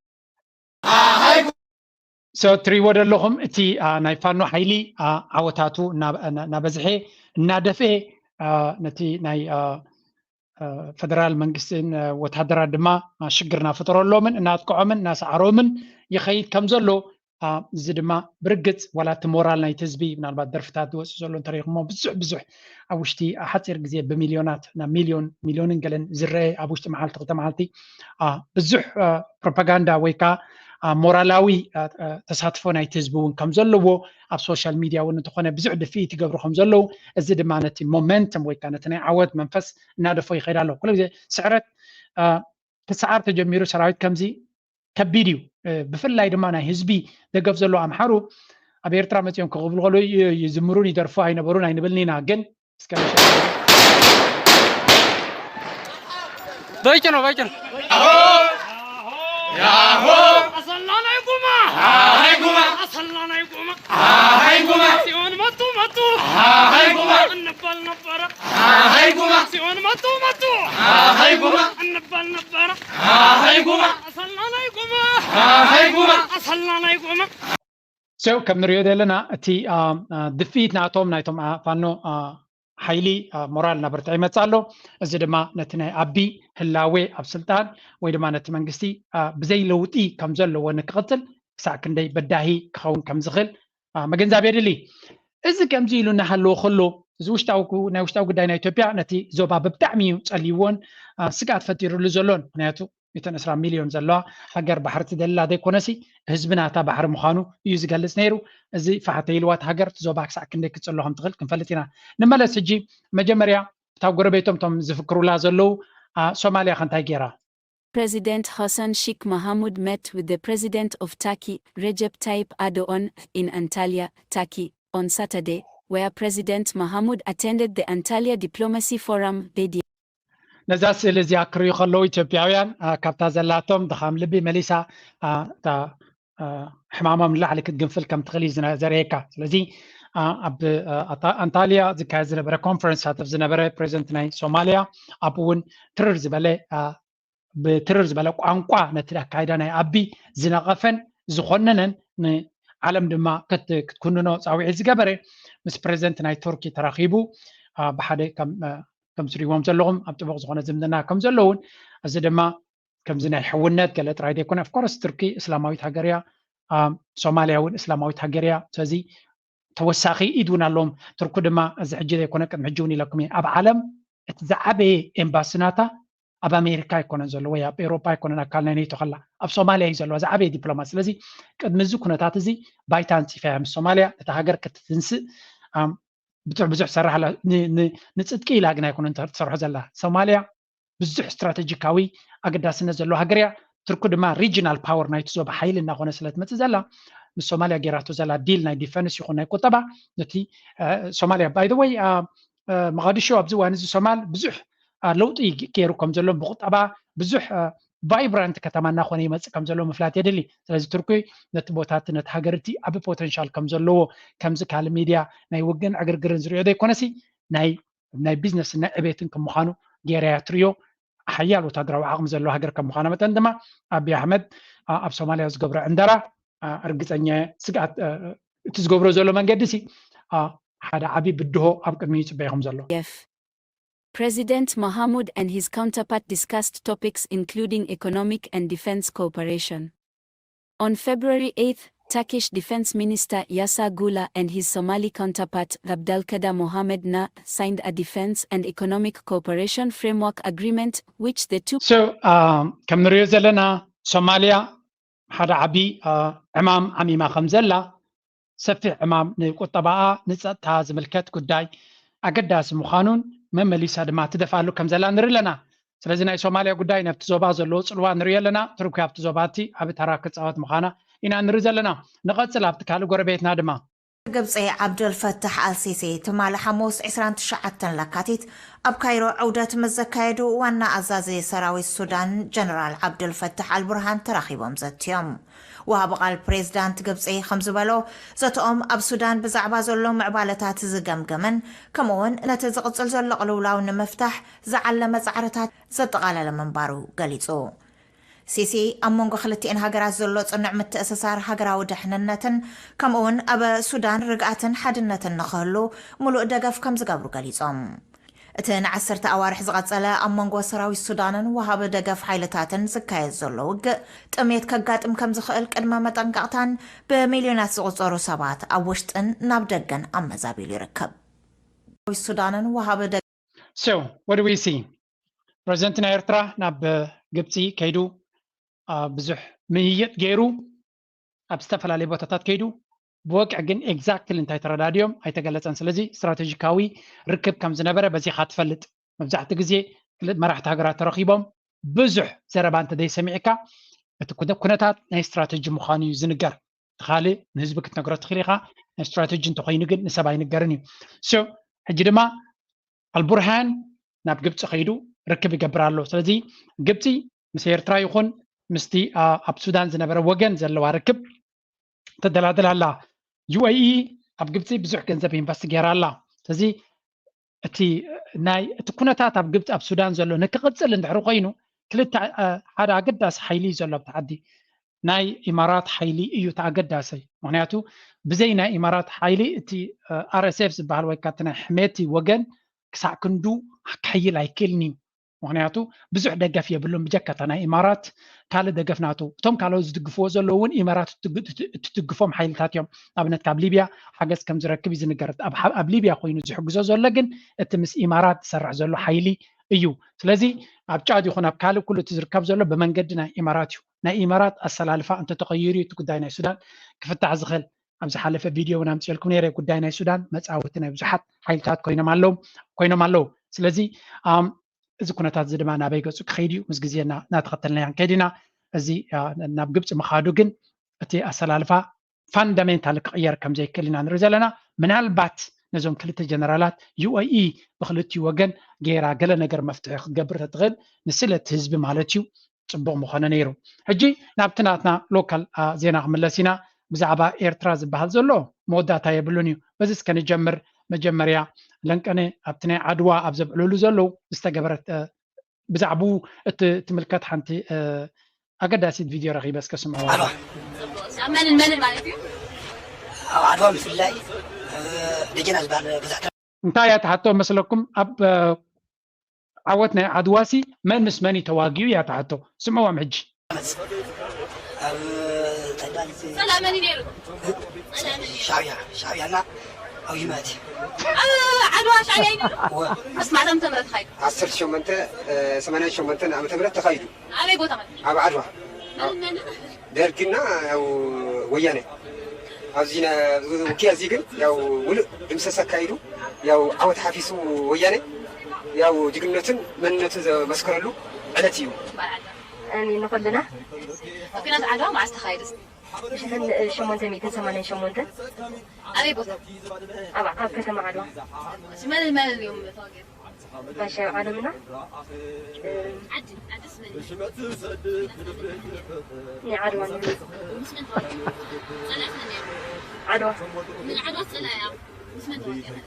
So እትሪእዎ ዘለኹም እቲ ናይ ፋኖ ሓይሊ ዓወታቱ እናበዝሐ እናደፍኤ ነቲ ናይ ፈደራል መንግስትን ወታደራት ድማ ሽግር እናፈጠረሎምን እናጥቅዖምን እናሰዓሮምን ይኸይድ ከም ዘሎ። እዚ ድማ ብርግፅ ዋላ እቲ ሞራል ናይቲ ህዝቢ ምናልባት ደርፍታት ዝወፅእ ዘሎ እንተሪኢኹሞ ብዙሕ ብዙሕ ኣብ ውሽጢ ሓፂር ግዜ ብሚልዮናት ናብ ሚልዮን ሚልዮንን ገለን ዝረአ ኣብ ውሽጢ መዓልቲ ክልተ መዓልቲ ብዙሕ ፕሮፓጋንዳ ወይ ከዓ ሞራላዊ ተሳትፎ ናይቲ ህዝቢ እውን ከም ዘለዎ ኣብ ሶሻል ሚድያ እውን እንተኾነ ብዙሕ ድፍኢት ይገብሩ ከም ዘለዉ፣ እዚ ድማ ነቲ ሞመንተም ወይ ከዓ ነቲ ናይ ዓወት መንፈስ እናደፎ ይኸይድ ኣሎ። ኩሉ ግዜ ስዕረት ክሰዓር ተጀሚሩ ሰራዊት ከምዚ ከቢድ እዩ። ብፍላይ ድማ ናይ ህዝቢ ደገፍ ዘሎ ኣምሓሩ ኣብ ኤርትራ መፂኦም ክቕብሉ ከለዉ ይዝምሩን ይደርፉ ኣይነበሩን ኣይንብልን ኢና፣ ግን እስከ በቂ ነው፣ በቂ ነው። ያሆ አሰላ ናይ ጉማ ሃይ ጉማ አሰላ ናይ ጉማ ሃይ ጉማ ሲኦል መጡ መጡ ሃይ ጉማ እንባል ነበረ። ሃይ ጉማ ሲኦል መጡ መጡ ሃይ ጉማ እንባል ነበረ። ሃይ ጉማ አሰላ ናይ ጉማ ሃይ ጉማ አሰላ ናይ ጉማ So ከም ንሪኦ ዘለና እቲ ድፍኢት ናቶም ናይቶም ፋኖ ሓይሊ ሞራል እናበርትዐ ይመፅእ ኣሎ። እዚ ድማ ነቲ ናይ ኣቢ ህላዌ ኣብ ስልጣን ወይ ድማ ነቲ መንግስቲ ብዘይ ለውጢ ከም ዘለዎ ንክቕፅል ክሳዕ ክንደይ በዳሂ ክኸውን ከም ዝኽእል ምግንዛብ የድሊ። እዚ ከምዚ ኢሉ እናሃለወ ከሎ እዚ ውሽጣዊ ናይ ውሽጣዊ ጉዳይ ናይ ኢትዮጵያ ነቲ ዞባ ብጣዕሚ እዩ ፀልይዎን ስግኣት ፈጢሩሉ ዘሎን። ምክንያቱ ሚእትን ዕስራን ሚልዮን ዘለዋ ሃገር ባሕሪ ትደልላ ዘይኮነሲ ህዝቢ ናታ ባሕሪ ምዃኑ እዩ ዝገልፅ ነይሩ። እዚ ፋሕ ተይልዋ እታ ሃገር እቲ ዞባ ክሳዕ ክንደይ ክትፅሎ ከም ትኽእል ክንፈልጥ ኢና። ንመለስ ሕጂ መጀመርያ እታ ጎረቤቶም እቶም ዝፍክሩላ ዘለዉ ሶማልያ ከ እንታይ ገይራ? President Hassan Sheikh Mohamud met with the President of Turkey, Recep Tayyip Erdogan, in Antalya, Turkey, on Saturday, where President Mohamud attended the Antalya Diplomacy Forum, Bedia. ነዛ ስእሊ እዚኣ ክርእዩ ከለዉ ኢትዮጵያውያን ካብታ ዘላቶም ድኻም ልቢ መሊሳ እታ ሕማሞም ንላዕሊ ክትግንፍል ከም ትኽእል እዩ ዘርእየካ። ስለዚ ኣብ ኣንታልያ ዝካየድ ዝነበረ ኮንፈረንስ ሳተፍ ዝነበረ ፕሬዚደንት ናይ ሶማልያ ኣብኡ እውን ትርር ዝበለ ብትርር ዝበለ ቋንቋ ነቲ ኣካይዳ ናይ ኣቢ ዝነቐፈን ዝኾነነን ንዓለም ድማ ክትኩንኖ ፃውዒት ዝገበረ ምስ ፕሬዚደንት ናይ ቱርኪ ተራኺቡ ብሓደ ከም ትሪእዎም ዘለኹም ኣብ ጥቡቕ ዝኾነ ዝምድና ከም ዘለውን እዚ ድማ ከምዚ ናይ ሕውነት ገለ ጥራይ ዘይኮነ ኦፍኮርስ ቱርኪ እስላማዊት ሃገር እያ። ሶማልያ እውን እስላማዊት ሃገር እያ። ስለዚ ተወሳኺ ኢድ እውን ኣለዎም። ቱርኪ ድማ እዚ ሕጂ ዘይኮነ ቅድሚ ሕጂ እውን ኢለኩም እየ ኣብ ዓለም እቲ ዝዓበየ ኤምባሲ ናታ ኣብ ኣሜሪካ ኣይኮነን ዘሎ ወይ ኣብ ኤውሮጳ ኣይኮነን ኣካል ናይ ኔቶ ከላ ኣብ ሶማልያ እዩ ዘለዋ ዝዓበየ ዲፕሎማት። ስለዚ ቅድሚ እዚ ኩነታት እዚ ባይታ ኣንፂፋ እያ ምስ ሶማልያ እታ ሃገር ክትትንስእ ብትሕ ብዙሕ ትሰርሕ ኣላ። ንፅድቂ ኢላ ግን ኣይኮነን ትሰርሖ ዘላ። ሶማልያ ብዙሕ ስትራተጂካዊ ኣገዳስነት ዘለዎ ሃገር እያ። ቱርኪ ድማ ሪጅናል ፓወር ናይቲ ዞባ ሓይሊ እናኾነ ስለ ትመፅእ ዘላ ምስ ሶማልያ ገይራቶ ዘላ ዲል ናይ ዲፈንስ ይኹን ናይ ቁጠባ ነቲ ሶማልያ ባይ ወይ መቃዲሾ ኣብዚ እዋን እዚ ሶማል ብዙሕ ለውጢ ገይሩ ከም ዘሎ ብቁጠባ ብዙሕ ቫይብራንት ከተማ እናኾነ ይመፅእ ከም ዘሎ ምፍላጥ የድሊ። ስለዚ ቱርኪ ነቲ ቦታ እቲ ነቲ ሃገር እቲ ዓቢ ፖተንሻል ከም ዘለዎ ከምዚ ካልእ ሚድያ ናይ ውግእን ዕግርግርን ዝሪኦ ዘይኮነሲ ናይ ናይ ቢዝነስን ናይ ዕቤትን ከም ምዃኑ ገይራ እያ ትሪኦ። ሓያል ወታደራዊ ዓቕሚ ዘለዎ ሃገር ከም ምዃና መጠን ድማ ኣቢ ኣሕመድ ኣብ ሶማልያ ዝገብሮ ዕንደራ ርግፀኛ ስግኣት እቲ ዝገብሮ ዘሎ መንገዲ ሲ ሓደ ዓቢ ብድሆ ኣብ ቅድሚ ይፅበዮ ከም ዘሎ። President Mohamud and his counterpart discussed topics including economic and defense cooperation. On February eighth, Turkish Defense Minister Yasa Gula and his Somali counterpart Abdalkader Mohamed Na signed a defense and economic cooperation framework agreement, which the two So, um, ከም ንሪኦ ዘለና ሶማልያ ሓደ ዓቢ ዕማም ዓሚማ ከም ዘላ ሰፊሕ ዕማም ንቁጠባኣ ንፀጥታ ዝምልከት ጉዳይ ኣገዳሲ ምዃኑን መመሊሳ ድማ ትደፍኣሉ ከም ዘላ ንርኢ ኣለና። ስለዚ ናይ ሶማልያ ጉዳይ ነብቲ ዞባ ዘለዎ ፅልዋ ንሪኦ ኣለና። ቱርኪ ኣብቲ ዞባ እቲ ዓቢ ተራ ክፃወት ምዃና ኢና ንርኢ ዘለና። ንቐፅል ኣብቲ ካልእ ጎረቤትና ድማ ግብፂ፣ ዓብደልፈታሕ ኣልሲሲ ትማሊ ሓሙስ ዕስራን ትሽዓተን ለካቲት ኣብ ካይሮ ዑደት ምስ ዘካየዱ ዋና ኣዛዚ ሰራዊት ሱዳን ጀነራል ዓብደልፈታሕ ኣልቡርሃን ተራኺቦም ዘትዮም። ወሃቢ ቃል ፕሬዝዳንት ግብፂ ከም ዝበሎ፣ ዘተኦም ኣብ ሱዳን ብዛዕባ ዘሎ ምዕባለታት ዝገምገምን ከምኡውን ነቲ ዝቕፅል ዘሎ ቅልውላው ንምፍታሕ ዝዓለመ ፃዕርታት ዘጠቓለለ ምንባሩ ገሊፁ። ሲሲ ኣብ መንጎ ክልቲኤን ሃገራት ዘሎ ጽኑዕ ምትእስሳር ሃገራዊ ድሕንነትን ከምኡውን ኣብ ሱዳን ርግኣትን ሓድነትን ንኽህሉ ምሉእ ደገፍ ከም ዝገብሩ ገሊጾም። እቲ ንዓሰርተ ኣዋርሕ ዝቐጸለ ኣብ መንጎ ሰራዊት ሱዳንን ወሃቢ ደገፍ ሓይልታትን ዝካየድ ዘሎ ውግእ ጥሜት ከጋጥም ከም ዝኽእል ቅድመ መጠንቀቕታን ብሚልዮናት ዝቑጸሩ ሰባት ኣብ ውሽጥን ናብ ደገን ኣመዛቢሉ ይርከብ። ሰራዊት ሱዳንን ወሃቢ ደገፍ So, what do we see? ፕረዚደንት ናይ ኤርትራ ናብ ግብፂ ከይዱ ብዙሕ ምይይጥ ገይሩ ኣብ ዝተፈላለዩ ቦታታት ከይዱ ብወግዒ ግን exactly እንታይ ተረዳድዮም ኣይተገለፀን። ስለዚ ስትራቴጂካዊ ርክብ ከም ዝነበረ በዚኻ ትፈልጥ። መብዛሕትኡ ግዜ መራሕቲ ሃገራት ተረኺቦም ብዙሕ ዘረባ እንተዘይሰሚዕካ እቲ ኩነታት ናይ ስትራቴጂ ምዃኑ እዩ ዝንገር። እቲ ካልእ ንህዝቢ ክትነግሮ ትኽእል ኢኻ። ናይ ስትራቴጂ እንተኮይኑ ግን ንሰብ ኣይንገርን እዩ። So ሕጂ ድማ ኣልቡርሃን ናብ ግብፂ ከይዱ ርክብ ይገብር ኣሎ። ስለዚ ግብፂ ምስ ኤርትራ ይኹን ምስቲ ኣብ ሱዳን ዝነበረ ወገን ዘለዋ ርክብ ተደላድል ኣላ። ዩኤኢ ኣብ ግብፂ ብዙሕ ገንዘብ ኢንቨስት ገይራ ኣላ። ስለዚ እቲ ናይ እቲ ኩነታት ኣብ ግብፂ ኣብ ሱዳን ዘሎ ንክቕፅል እንድሕሪ ኮይኑ ክልተ ሓደ ኣገዳሲ ሓይሊ እዩ ዘሎ ኣብቲ ዓዲ። ናይ ኢማራት ሓይሊ እዩ እቲ ኣገዳሲ። ምክንያቱ ብዘይ ናይ ኢማራት ሓይሊ እቲ ኣር ኤስ ኤፍ ዝበሃል ወይ ከዓ እቲ ናይ ሕሜቲ ወገን ክሳዕ ክንዱ ክሕይል ኣይክእልን እዩ። ምክንያቱ ብዙሕ ደገፍ የብሉን ብጀካ እታ ናይ ኢማራት ካልእ ደገፍ ናቱ። እቶም ካልኦት ዝድግፍዎ ዘለዉ እውን ኢማራት እትድግፎም ሓይልታት እዮም። ንኣብነት ካብ ሊብያ ሓገዝ ከም ዝረክብ እዩ ዝንገር። ኣብ ሊብያ ኮይኑ ዝሕግዞ ዘሎ ግን እቲ ምስ ኢማራት ዝሰርሕ ዘሎ ሓይሊ እዩ። ስለዚ ኣብ ጫድ ይኹን ኣብ ካልእ ኩሉ እቲ ዝርከብ ዘሎ ብመንገዲ ናይ ኢማራት እዩ። ናይ ኢማራት ኣሰላልፋ እንተተቐይሩ እዩ እቲ ጉዳይ ናይ ሱዳን ክፍታሕ ዝኽእል። ኣብ ዝሓለፈ ቪድዮ እውን ኣምፅኤልኩም ነይረ። ጉዳይ ናይ ሱዳን መፃወቲ ናይ ብዙሓት ሓይልታት ኮይኖም ኣለዉ ኮይኖም ኣለዉ። ስለዚ እዚ ኩነታት እዚ ድማ ናበይ ገፁ ክኸይድ እዩ ምስ ግዜ እናተኸተልናዮ ክንከይድ ኢና። እዚ ናብ ግብፂ ምኻዱ ግን እቲ ኣሰላልፋ ፋንዳሜንታል ክቕየር ከም ዘይክእል ኢና ንርኢ ዘለና። ምናልባት ነዞም ክልተ ጀነራላት ዩኤኢ ብክልቲኡ ወገን ገይራ ገለ ነገር መፍትሒ ክትገብር ተትኽእል ንስለ እቲ ህዝቢ ማለት እዩ ፅቡቕ ምኾነ ነይሩ። ሕጂ ናብቲ ናትና ሎካል ዜና ክምለስ ኢና። ብዛዕባ ኤርትራ ዝበሃል ዘሎ መወዳእታ የብሉን እዩ። በዚ እስከ ንጀምር። መጀመርያ ለንቀነ ኣብቲ ናይ ዓድዋ ኣብ ዘብዕልሉ ዘለዉ ዝተገበረት ብዛዕባኡ እትምልከት ሓንቲ ኣገዳሲት ቪድዮ ረኺበ እስከ ስምዕዋ። ዓድዋ ኣብ መንን መንን ማለት እዩ? ኣብ ዓድዋ ብፍላይ ደጀና ዝበሃል ገዛእቲ እንታይ እያ ትሓቶ መስለኩም? ኣብ ዓወት ናይ ዓድዋሲ መን ምስ መን እዩ ተዋጊኡ እያ ትሓቶ። ስምዕዎም ሕጂ። ኣብ ጠዳን ጸላእ መን እዩ ነይሩ? ሻዕብያ ሻዕብያና ኣብ ይማት ኣብ ዓድዋ ሻዕብያ እዩ ነይሩ? እወ ምስ ማዕዘም ተምረት ኻይዱ ዓሰርተ ሸሞንተ ሰማንያን ሸሞንተን ዓመተ ምህረት ተኻይዱ ኣበይ ቦታ ማለት እዩ? ኣብ ዓድዋ መን መን? ደርግና ያው ወያነ ኣብዚ ና- ውክያ እዚ ግን ያው ውልእ ድምሰስ ኣካይዱ ያው ዓወት ሓፊሱ ወያነ ያው ጅግንነቱን መንነቱን ዘመስከረሉ ዕለት እዩ። እኔ ንኹልና ኣብ ኲናት ዓድዋ መዓስ ተኻይዱ? ሽሕን ሸሞንተ ሚእትን ሰማንያን ሸሞንተን ኣበይ ቦታ? ኣብ ኣብ ከተማ ዓድዋ መን መን እዮም ተዋጊኦም? ባሻ ዓለምና ዓዲ ዓዲ ስመን ናይ ዓድዋ ነይሩ። ምስ መን ተዋጊኦም? ጸላእቲ መን ነይሩ? ዓድዋ ምን ዓድዋ ጸላእያ ምስ መን ተዋጊኦም?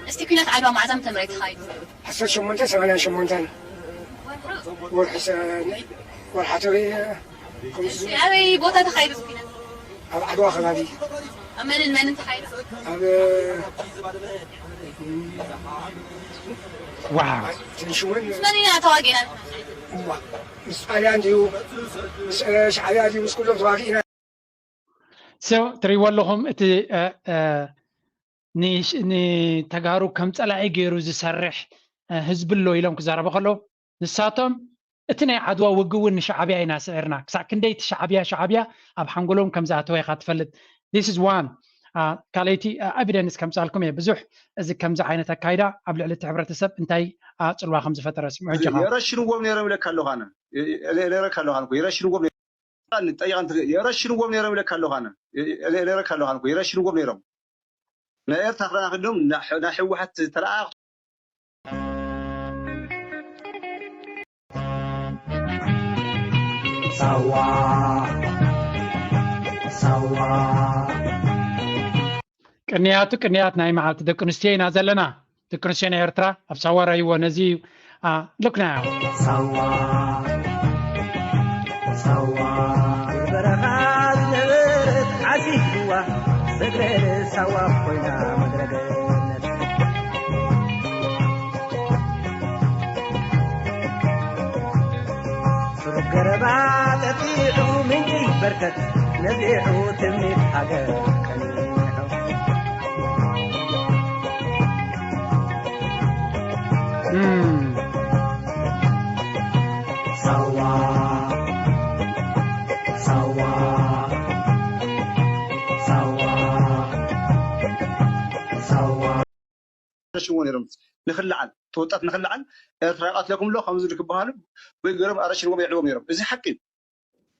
እስቲ ኲናት ዓድዋ መዓዝ ዓመተ ምህረት ተኻይዱ? ዓሰርተ ሸሞንተ ሰማንያን ሸሞንተን ወርሒ ሰ- ወርሓ ተወይ እስቲ ኣበይ ቦታ ተኻይዱ እቲ ኲናት? ኣብ ዓድዋ ከባቢ ኣብ መንን መንን ተኻይዱ? ኣብ ዋው ትንሽውን ምስ መን ኢና ተዋጊእና? እዋ ምስ ጣልያን ድዩ ምስ እ፣ ሻዕብያ ድዩ ምስ ኩሎም ተዋጊእና So ትሪእዎ ኣለኹም እቲ እ፣ እ፣ ንሽ- ንተጋሩ ከም ፀላኢ ገይሩ ዝሰርሕ እ፣ ህዝቢ ኣሎ ኢሎም ክዛረቡ ከለዉ ንሳቶም እቲ ናይ ዓድዋ ውግእ እውን ንሻዕብያ ኢና ስዒርና። ክሳዕ ክንደይ እቲ ሻዕብያ ሻዕብያ ኣብ ሓንጎሎም ከም ዝኣተወ ኢኻ ትፈልጥ። This is one ካልኣይቲ ኤቪደንስ ከምፃልኩም እየ ብዙሕ እዚ ከምዚ ዓይነት ኣካይዳ ኣብ ልዕሊ እቲ ሕብረተሰብ እንታይ እ፣ ፅልዋ ከም ዝፈጠረ ስምዑ ሕጂ ኸዓ። የረሽንዎም ነይሮም ኢለካ ኣለኹ ኣነ። የረካ ኣለኹ ኣነ እኮ፣ የረሽንዎም ነይሮም። ጠይቐን ትግ-፣ የረሽንዎም ነይሮም ኢለካ ኣለኹ ኣነ። የ-፣ የ-፣ ነይረካ ኣለኹ ኣነ እኮ፣ የረሽንዎም ነይሮም። ናይ ኤርትራ ክዳን ኣኽዲኖም፣ ናይ ሕ-፣ ናይ ህወሓት ተለኣኣኽ-። ሳዋ፣ ሳዋ። ቅንያቱ ቅንያት ናይ መዓልቲ ደቂ ኣንስትዮ ኢና ዘለና። ደቂ ኣንስትዮ ናይ ኤርትራ ኣብ ሳዋ ራይዎ ነዚ እዩ። አ፣ ልክና። ሳዋ፣ ሳዋ። በረኻ ዝነበረት ዓሲብዋ፣ ምድረ ሳዋ ኮይና ምድረ ገነት። ስሩብ ገረባ ጠፊሑ ምንጪ በርከት ነዚሑ ትምኒት ሃገር ቀኒሑ። እም። ሳዋ፣ ሳዋ፣ ሳዋ፣ ሳዋ። ረሽንዎ ነይሮም። ንኽልዓል፣ እቲ ወጣት ንኽልዓል፣ ኤርትራ ይቐትለኩም ኣሎ፣ ከምዚ ኢሉ ክበሃሉ፣ ወይ ገይሮም ኣረሽንዎም የዕልዎም ነይሮም። እዚ ሓቂ እዩ።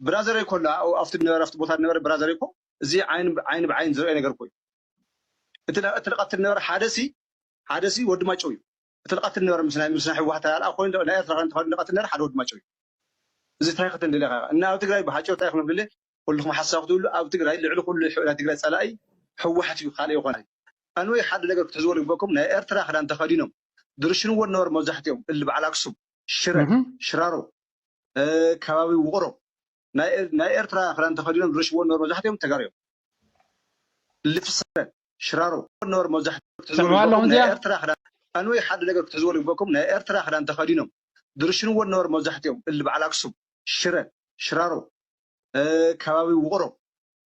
ብራዘረይ እኮ ኣሎ፣ ኣብኡ ኣብቲ ነበረ፣ ኣብቲ ቦታ ነበረ ብራዘረይ እኮ፣ እዚ ዓይን ብ-፣ ዓይን ብዓይን ዝረኣይ ነገር እኮ እዩ። እቲ ለ-፣ እቲ ልቐትል ነበረ ሓደ ሲ፣ ሓደ ሲ ወዲ ማጨው እዩ። እቲ ልቐትል ነበረ ምስ ናይ፣ ምስ ናይ ህወሓት ኣልኣ ኮይኑ፣ ናይ ኤርትራ እንተኾይኑ ልቐትል ነበረ ሓደ ወዲ ማጨው እዩ። እዚ እንታይ ክትንድል ኢኻ? እና ኣብ ትግራይ ብሓቂ እንታይ ክነብልለ፣ ኩልኹም ሓሳብ ክትብሉ፣ ኣብ ትግራይ ልዕሊ ኩሉ ሕ-፣ ናይ ትግራይ ጸላኢ ህወሓት እዩ፣ ካልእ ይኾን። ኣንወይ ሓደ ነገር ክትሕዝዎ ዝግበኩም፣ ናይ ኤርትራ ክዳን ተኸዲኖም ዝርሽንዎ ነበሩ መብዛሕትኦም፣ እል በዓል ኣክሱም፣ ሽረ፣ እህ። ሽራሮ፣ እ፣ ከባቢ ውቕሮ፣ ናይ ኤር-፣ ናይ ኤርትራ ክዳን ተኸዲኖም ዝርሽንዎ ነበሩ መብዛሕትኦም ተጋሩ እዮም። ልፍሰ፣ ሽራሮ፣ ነበሩ መብዛሕትኦም ክትሕዝዎ ትሰምዑ ኣለኹም ዝግበኩም፣ ናይ እዚኣ? ኤርትራ ክዳን፣ ኣንወይ ሓደ ነገር ክትሕዝዎ ዝግበኩም፣ ናይ ኤርትራ ክዳን ተኸዲኖም ዝርሽንዎ ነበሩ መብዛሕትኦም፣ እል በዓል ኣክሱም፣ ሽረ፣ ሽራሮ፣ እ፣ ከባቢ ውቕሮ፣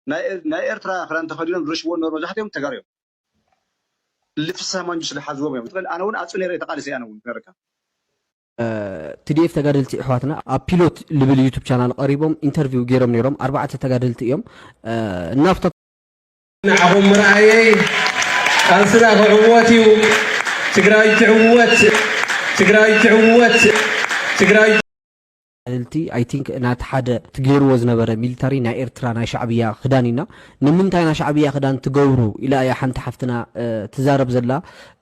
ናይ ኤር-፣ ናይ ኤርትራ ክዳን ተኸዲኖም ዝርሽንዎ ነበሩ መብዛሕትኦም ተጋሩ እዮም። ልፍሳ ማንጁስ ዝሓዝዎም እዮም። ትኽእል፣ ኣነ እውን ኣጽኡ ነይረ ተቓሊሰ፣ ኣነ እውን ክነግረካ። እ፣ ቲ ዲ ኤፍ ተጋደልቲ ኣሕዋትና ኣብ ፒሎት ልብል ዩቱብ ቻናል ቀሪቦም ኢንተርቪው ገይሮም ነይሮም። ኣርባዕተ ተጋደልቲ እዮም። እ፣ እናፍታ ንዓኹም ምርኣየይ ቃልስና ክዕወት እዩ። ትግራይ ትዕወት፣ ትግራይ ትዕወት፣ ትግራይ። ተጋደልቲ፣ I think፣ ናቲ ሓደ እቲ ገይርዎ ዝነበረ ሚሊታሪ ናይ ኤርትራ ናይ ሻዕብያ ክዳን ኢና። ንምንታይ ናይ ሻዕብያ ክዳን ትገብሩ ኢላ እያ ሓንቲ ሓፍትና፣ እ፣ ትዛረብ ዘላ።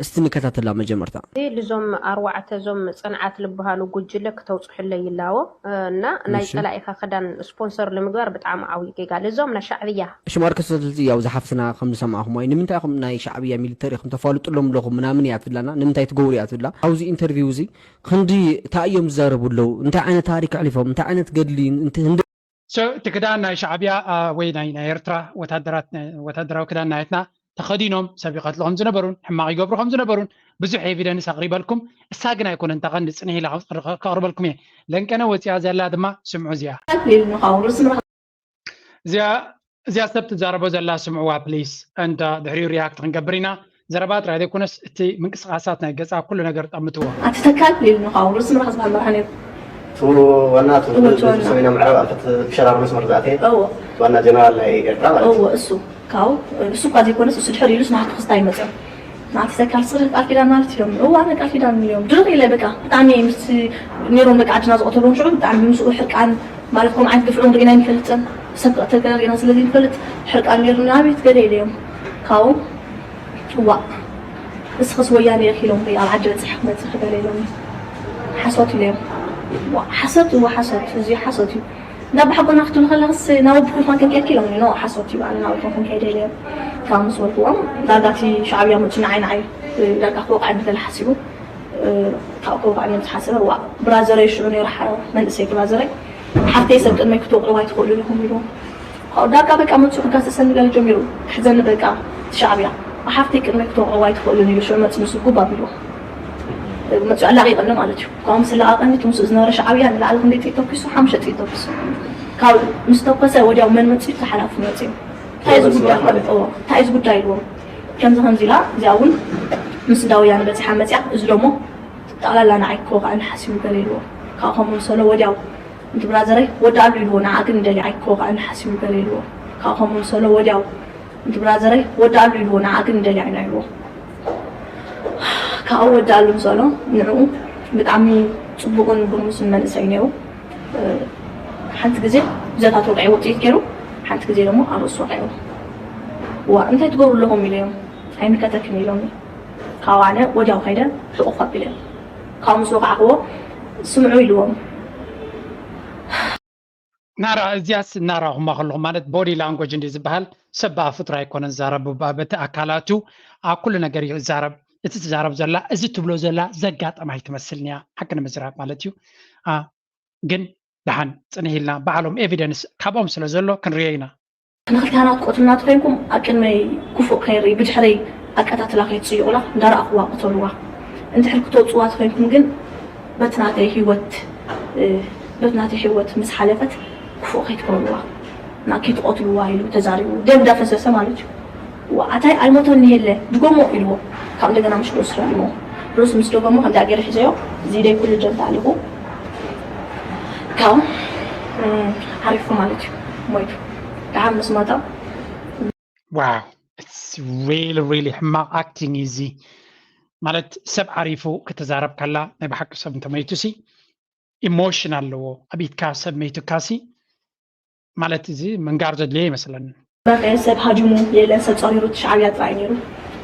እስቲ ንከታተላ መጀመርታ። እዚ ልዞም ኣርባዕተ እዞም ጽንዓት ልበሃሉ ጉጅለ ክተውጽሑለይ ይላዎ፣ እ፣ እና ናይ እሺ። ጸላኢኻ ክዳን ስፖንሰር ንምግባር ብጣዕሚ ዓብዪ ጌጋ። ልዞም ናይ ሻዕብያ። እሺ፣ ማርከስ ተጋደልቲ፣ ያው ዝሓፍትና ከም ዝሰማዕኹም ወይ ንምንታይ ኢኹም ናይ ሻዕብያ ሚሊተሪ ኢኹም ተፋልጡሎም ኣለኹም ምናምን እያ ትብላና፣ ንምንታይ ትገብሩ እያ ትብላ። ኣብዚ ኢንተርቪው እዚ ክንዲ እንታይ እዮም ዝዛረቡ ኣለዉ? እንታይ ዓይነት ታሪክ ኣሕሊፎም? እንታይ ዓይነት ገድሊ? እንት-፣ ህንዲ So፣ እቲ ክዳን ናይ ሻዕብያ፣ አ፣ ወይ ናይ፣ ናይ ኤርትራ ወታደራት፣ ናይ ወታደራዊ ክዳን ናየትና ተኸዲኖም ሰብ ይቐትሉ ከም ዝነበሩን ሕማቕ ይገብሩ ከም ዝነበሩን ብዙሕ ኤቪደንስ ኣቕሪበልኩም። እሳ ግን ኣይኮነን፣ እታ ቀንዲ ጽንሕ ኢላ ከቕር-፣ ከቕርበልኩም እየ። ለንቀነ ወፂኣ ዘላ ድማ ስምዑ እዚኣ። ኢልና ካብ ርእሲ ንረኽብ። እዚኣ፣ እዚኣ ሰብ ትዛረቦ ዘላ ስምዕዋ ፕሊስ። እንዳ ድሕሪኡ ሪያክት ክንገብር ኢና። ዘረባ ጥራይ ዘይኮነስ እቲ ምንቅስቓሳት ናይ ገጻ ኩሉ ነገር ጠምትዎ። ኣቲ ተካል ኢልና ካብ ርእሲ ንረኽብ ዝበሃል መርሓ ነይሩ። እቲ ዋና እቲ እወ፣ እቲ ዋና። ሰሜናዊ ምዕራብ ኣንፈት ሸራሮ መስመር ዝኣተየ እወ። ዋና ጀነራል ናይ ኤርትራ ማለት እዩ። እወ፣ እሱ። ካብኡ ንሱ እኳ ዘይኮነስ፣ እሱ ድሕር ኢሉስ ንዓቱ ክስታይ መጽዮም። ንዓቲ ተካል ስርህ ቃል ኪዳን ማለት እዮም። እዋነ ቃል ኪዳን እዮም። ድርቕ ኢለ በቃ፣ ብጣዕሚ ምስቲ ነይሮም ደቂ ዓድና ዝቐተልዎም ሽዑ ብጣዕሚ ምስኡ ሕርቃን ማለት፣ ከምኡ ዓይነት ግፍዕን ርኢና ኣይንፈልጥን። ሰብ ክቕተል ከለና ርኢና ስለ ዘይንፈልጥ፣ ሕርቃን ነይሩና። ኣቤት ገለ ኢለ እዮም። ካብኡ፣ እዋእ፣ ንስኽስ ወያነ ኢኺ ኢሎምኒ፣ ኣብ ዓዲ በጺሐ ክመጽእ ገለ ኢሎምኒ። ሓሶት ኢለ እዮም። እዋእ፣ ሓሶት፣ እወ፣ ሓሶት፣ እዚ ሓሶት እዩ። እንዳ ብሓጎና ክትብሉ ከለኽስ ናብ ኣቦኹም ኢልኩም ከይድኪ ኢሎምኒ። ኖ፣ ሓሶት እዩ፣ ኣነ ናብ ኣቦኹም ከይደ ኢለ። ካብ ምስ በልክዎም፣ ዳርጋ እቲ ሻዕብያ መጹ ንዓይ፣ ንዓይ፣ ዳርጋ ክወቕዐኒ ገለ ሓሲቡ፣ ካብ ክወቕዐኒ ምስ ሓሰበ፣ ዋእ፣ ብራዘረይ ሽዑ ነይሩ፣ ሓ-፣ መንእሰይ ብራዘረይ፣ ሓፍተይ ሰብ ቅድመይ ክትወቕዕዋ ኣይትኽእሉን ኢኹም ኢልዎም። ካብኡ ዳርጋ በቃ መጹ ክጋሰሰኒ ገለ ጀሚሩ፣ ክሕዘኒ በቃ፣ እቲ ሻዕብያ። ሓፍተይ ቅድመይ ክትወቕዕዋ ኣይትኽእሉን ኢሉ፣ ሽዑ መጹ ንሱ ጉብ ኣቢልዎ። መጺኡ ኣላቒቐኒ ማለት እዩ። ካብኡ ምስ ለኣቐኒ፣ እቲ ምስኡ ዝነበረ ሻዕብያ ንላዕሊ ክንደይ ጥይት ተኩሱ? ሓሙሽተ ጥይት ተኩሱ። ካብ ምስ ተኮሰ ወዲያው መን መጺኡ? እቲ ሓላፊ መጺኡ። እንታይ እዚ ጉዳይ? ማለት እዩ። እዎ፣ እንታይ እዚ ጉዳይ ኢልዎም። ከምዚ ከምዚ ኢላ፣ እዚኣ እውን ምስ እንዳ ወያነ በጺሓ መጺኣ፣ እዚ ደሞ ጠቕላላ ንዓይ ክወቕዐኒ ሓሲቡ ገለ ኢልዎ። ካብ ከምኡ ምስ በሎ ወዲያው፣ እንቲ ብራዘረይ ወዳእሉ ኢልዎ፣ ንዓ ግን እንደልያ ኣይክወቕዐኒ ሓሲቡ ገለ ኢልዎ። ካብ ከምኡ ምስ በሎ ወዲያው፣ እንቲ ብራዘረይ ወዳእሉ ኢልዎ፣ ንዓ ግን እንደልያ ኢና ኢልዎ። ካብኡ ወዳእሉ ምስ በሎ፣ ንዕኡ ብጣዕሚ ጽቡቕን ብርሙስን መንእሰይ ነይሩ። ሓንቲ ግዜ ዘታት ወግዒ ውፅኢት ገይሩ፣ ሓንቲ ግዜ ደሞ ኣርእሱ ወቂዑ። ዋ እንታይ ትገብሩ ኣለኹም ኢለዮም። ኣይምልከተክን ኢሎም። ካብ ኣነ ወዲያው ከይደ ሕቑፍ ኣቢለዮም። ካብ ምስ ወቃዕክዎ ስምዑ ኢልዎም። ናራ እዚያስ እናራኹማ ከለኹ ማለት ቦዲ ላንጎጅ እንዲ ዝበሃል ሰብ ብኣፉ ጥራይ ኣይኮነን ዝዛረብ በቲ ኣካላቱ ኣብ ኩሉ ነገር እዩ ዝዛረብ። እቲ ትዛረብ ዘላ እዚ ትብሎ ዘላ ዘጋጠማ ኣይትመስልን እያ ሓቂ ንምዝራብ ማለት እዩ። ግን ደሓን ፅንህ ኢልና ባዕሎም ኤቪደንስ ካብኦም ስለ ዘሎ ክንሪኦ ኢና። ንክልቲኣና ትቆትሉና ተኮይንኩም ኣብ ቅድመይ ክፉእ ከይርኢ ብድሕረይ ኣቀታትላ ከይትፅይቑላ እንዳረኣኽዋ ቅተሉዋ። እንድሕር ክተውፅዋ ተኮይንኩም ግን በቲ ናተይ ህይወት በቲ ናተይ ህይወት ምስ ሓለፈት ክፉእ ከይትገብርዋ እና ከይትቐትልዋ ኢሉ ተዛሪቡ ደም እንዳፈሰሰ ማለት እዩ። ኣታይ ኣይሞተን የለ ድጎሞ ኢልዎ ካብ እንደገና ምሽ ርእሱ ደጊሞ ርእሱ ምስ ደጎሞ ከምዚኣ ገይረ ሒዘዮ እዚ ደይ ኩሉ ጀምታ ኣሊኹ ካብ ዓሪፉ ማለት እዩ ሞይቱ ደሓን ምስ ሞተ ዋው it's really really ሕማቕ ኣክቲንግ እዩ እዚ ማለት ሰብ ዓሪፉ ከተዛረብ ከላ ናይ ብሓቂ ሰብ እንተመይቱ ሲ ኢሞሽን ኣለዎ ኣብ ኢድካ ሰብ መይቱካ ሲ ማለት እዚ ምንጋር ዘድልዮ ይመስለኒ በኸ ሰብ ሃጅሙ የለን ሰብ ፀሪሩ እቲ ሻዕብያ ጥራይ ነይሩ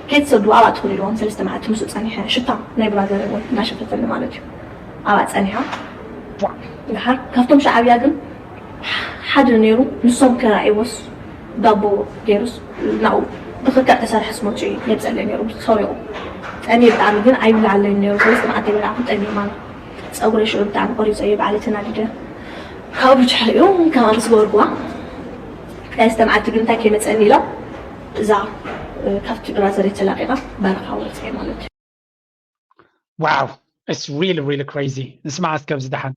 ከይትሰዱ ኣብኣ ትኽሉ ኢልዎም ሰለስተ መዓልቲ ምስኡ ፀኒሐ ሽታ ናይ ብራዘር እውን እናሸተተኒ ማለት እዩ ኣብኣ ፀኒሐ ድሓር ካብቶም ሻዕብያ ግን ሓደ ነይሩ ንሶም ከራእይዎስ ዳቦ ገይሩስ ናብኡ ብክክዕ ተሰርሐስ መፅኡ የብፀለይ ነይሩ ሰሪቑ ጠሚየ ብጣዕሚ ግን ኣይብልዓለይ ነይሩ ሰለስተ መዓልቲ ይበላዕኩ ጠሚየ ማለት ፀጉረይ ሽዑ ብጣዕሚ ቆሪፀዮ ባዕለይ ተናዲደ ካብ ብድሕሪኡ ከምኣ ምስ ገበርኩዋ ቀስተ መዓልቲ ግን እንታይ ከይመፀኒ ኢሎም እዛ ካብቲ ብራዘር ተላቂቓ በረኻ ወፅአ ማለት እዩ ዋው it's really really crazy ንስማዕ እስከ ኣብዚ ደሓን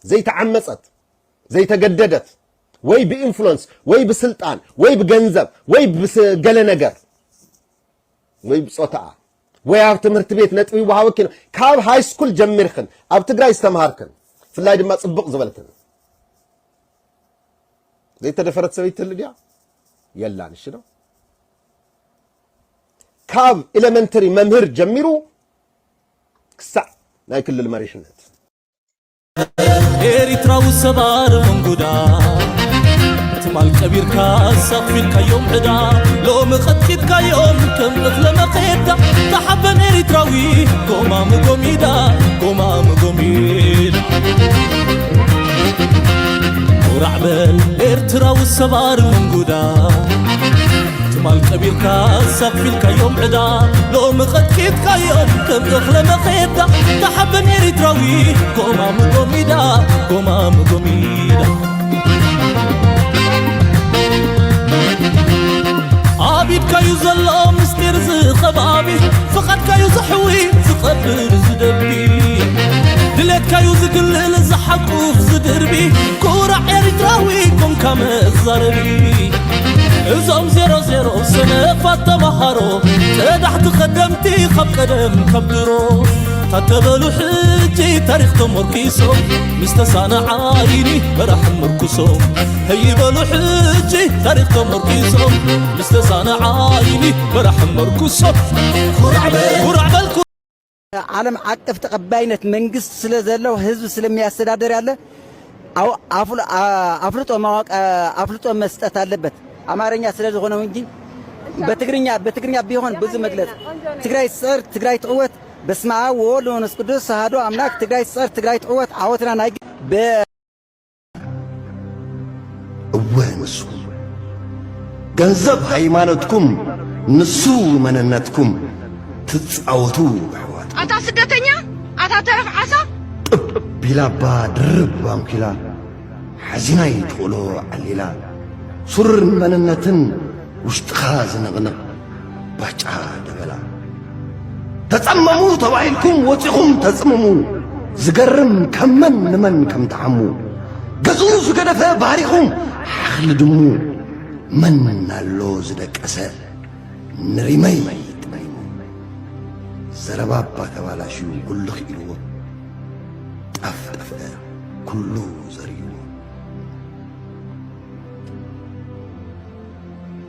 ዘይተዓመፀት ዘይተገደደት ወይ ብኢንፍሉንስ ወይ ብስልጣን ወይ ብገንዘብ ወይ ብገለ ነገር ወይ ብፆታኣ ወይ ኣብ ትምህርቲ ቤት ነጥቢ ይወሃበኪ ካብ ሃይ ስኩል ጀሚርክን ኣብ ትግራይ ዝተምሃርክን ብፍላይ ድማ ፅቡቕ ዝበልክን ዘይተደፈረት ሰበይቲ ትህሉ ድያ የላን እሺ ነው ካብ ኤሌመንተሪ መምህር ጀሚሩ ክሳዕ ናይ ክልል መሪሕነት ኤሪትራዊ ሰባር መንጉዳ ትማል ቀቢርካ ኣሳፊልካዮም ዕዳ ሎሚ ቀጥቂጥካዮም ከም እኽለ መኼዳ ተሓበን ኤሪትራዊ ጎማሙ ጎሚዳ ጎማሙ ጎሚዳ ኩራዕ በል ኤርትራዊ ሰባር መንጉዳ ትማል ቀቢርካ ኣሳፊልካዮም ዕዳ ሎሚ ቀጥቂጥካዮም ከም እኽለ መኼዳ ተሓበን ኤሪትራዊ ጎማሙ ጎሚዳ ጎማሙ ጎሚዳ ኣብ ኢድካዩ ዘሎ ምስጢር ዝኸባቢ ፍቓድካዩ ዘሕዊ ዝቐብር ዝደቢ ድሌትካዩ ዝግልል ዝሓቁፍ ዝድርቢ ኩራዕ ኤሪትራዊ ኮንካ መዛረቢ እዞም ዜሮ ዜሮ ሰነፋት ተማሃሮ ቀዳሕቲ ኸደምቲ ኻብ ቀደም ካብ ድሮ ታተበሉ ሕጂ ታሪኽ ተሞርኪሶም ምስ ተሳነ ዓይኒ መራሕ ምርኩሶም ህይበሉ ሕጂ ታሪኽ ተሞርኪሶም ምስ ተሳነ ዓይኒ መራሕ ምርኩሶም ኩራዕ በል ኩራዕ በል ዓለም ዓቀፍ ተቐባይነት መንግስት ስለ ዘለው ህዝብ ስለሚያስተዳደር ያለ አው- አፍል- አ- አፍልጦ ማወቅ አ- አፍልጦ መስጠት አለበት። አማርኛ ስለዝሆነው እንጂ በትግርኛ በትግርኛ ቢሆን ብዙ መግለጽ ትግራይ ትስዕር ትግራይ ትዕወት በስመ አብ ወወልድ ወመንፈስ ቅዱስ አሐዱ አምላክ ትግራይ ትስዕር ትግራይ ትዕወት ዓወትና ናይ በ- እወ ንሱ ገንዘብ ሃይማኖትኩም ንሱ መንነትኩም ትጻወቱ ኣሕዋት ኣታ ስደተኛ ኣታ ተረፍ ዓሳ ጥብ ኢላ እባ ድርብ ኣንኪላ ሓዚናይ ትኽእሎ ዓሊላ ሱር መንነትን ውሽጥኻ ዝንቕንቕ ባጫ ደበላ ተጸመሙ ተባሂልኩም ወጺኹም ተጽምሙ ዝገርም ካብ መን ንመን ከም ተዓሙ ገዝኡ ዝገደፈ ባህሪኹም ሓኽሊ ድሙ መን ኣሎ ዝደቀሰ ንሪመይ ጠሚሙ ዘረባ እባ ተባላሽዩ ጉልኽ ኢልዎ ጣፍ ጠፍአ ኩሉ ዘርእዎ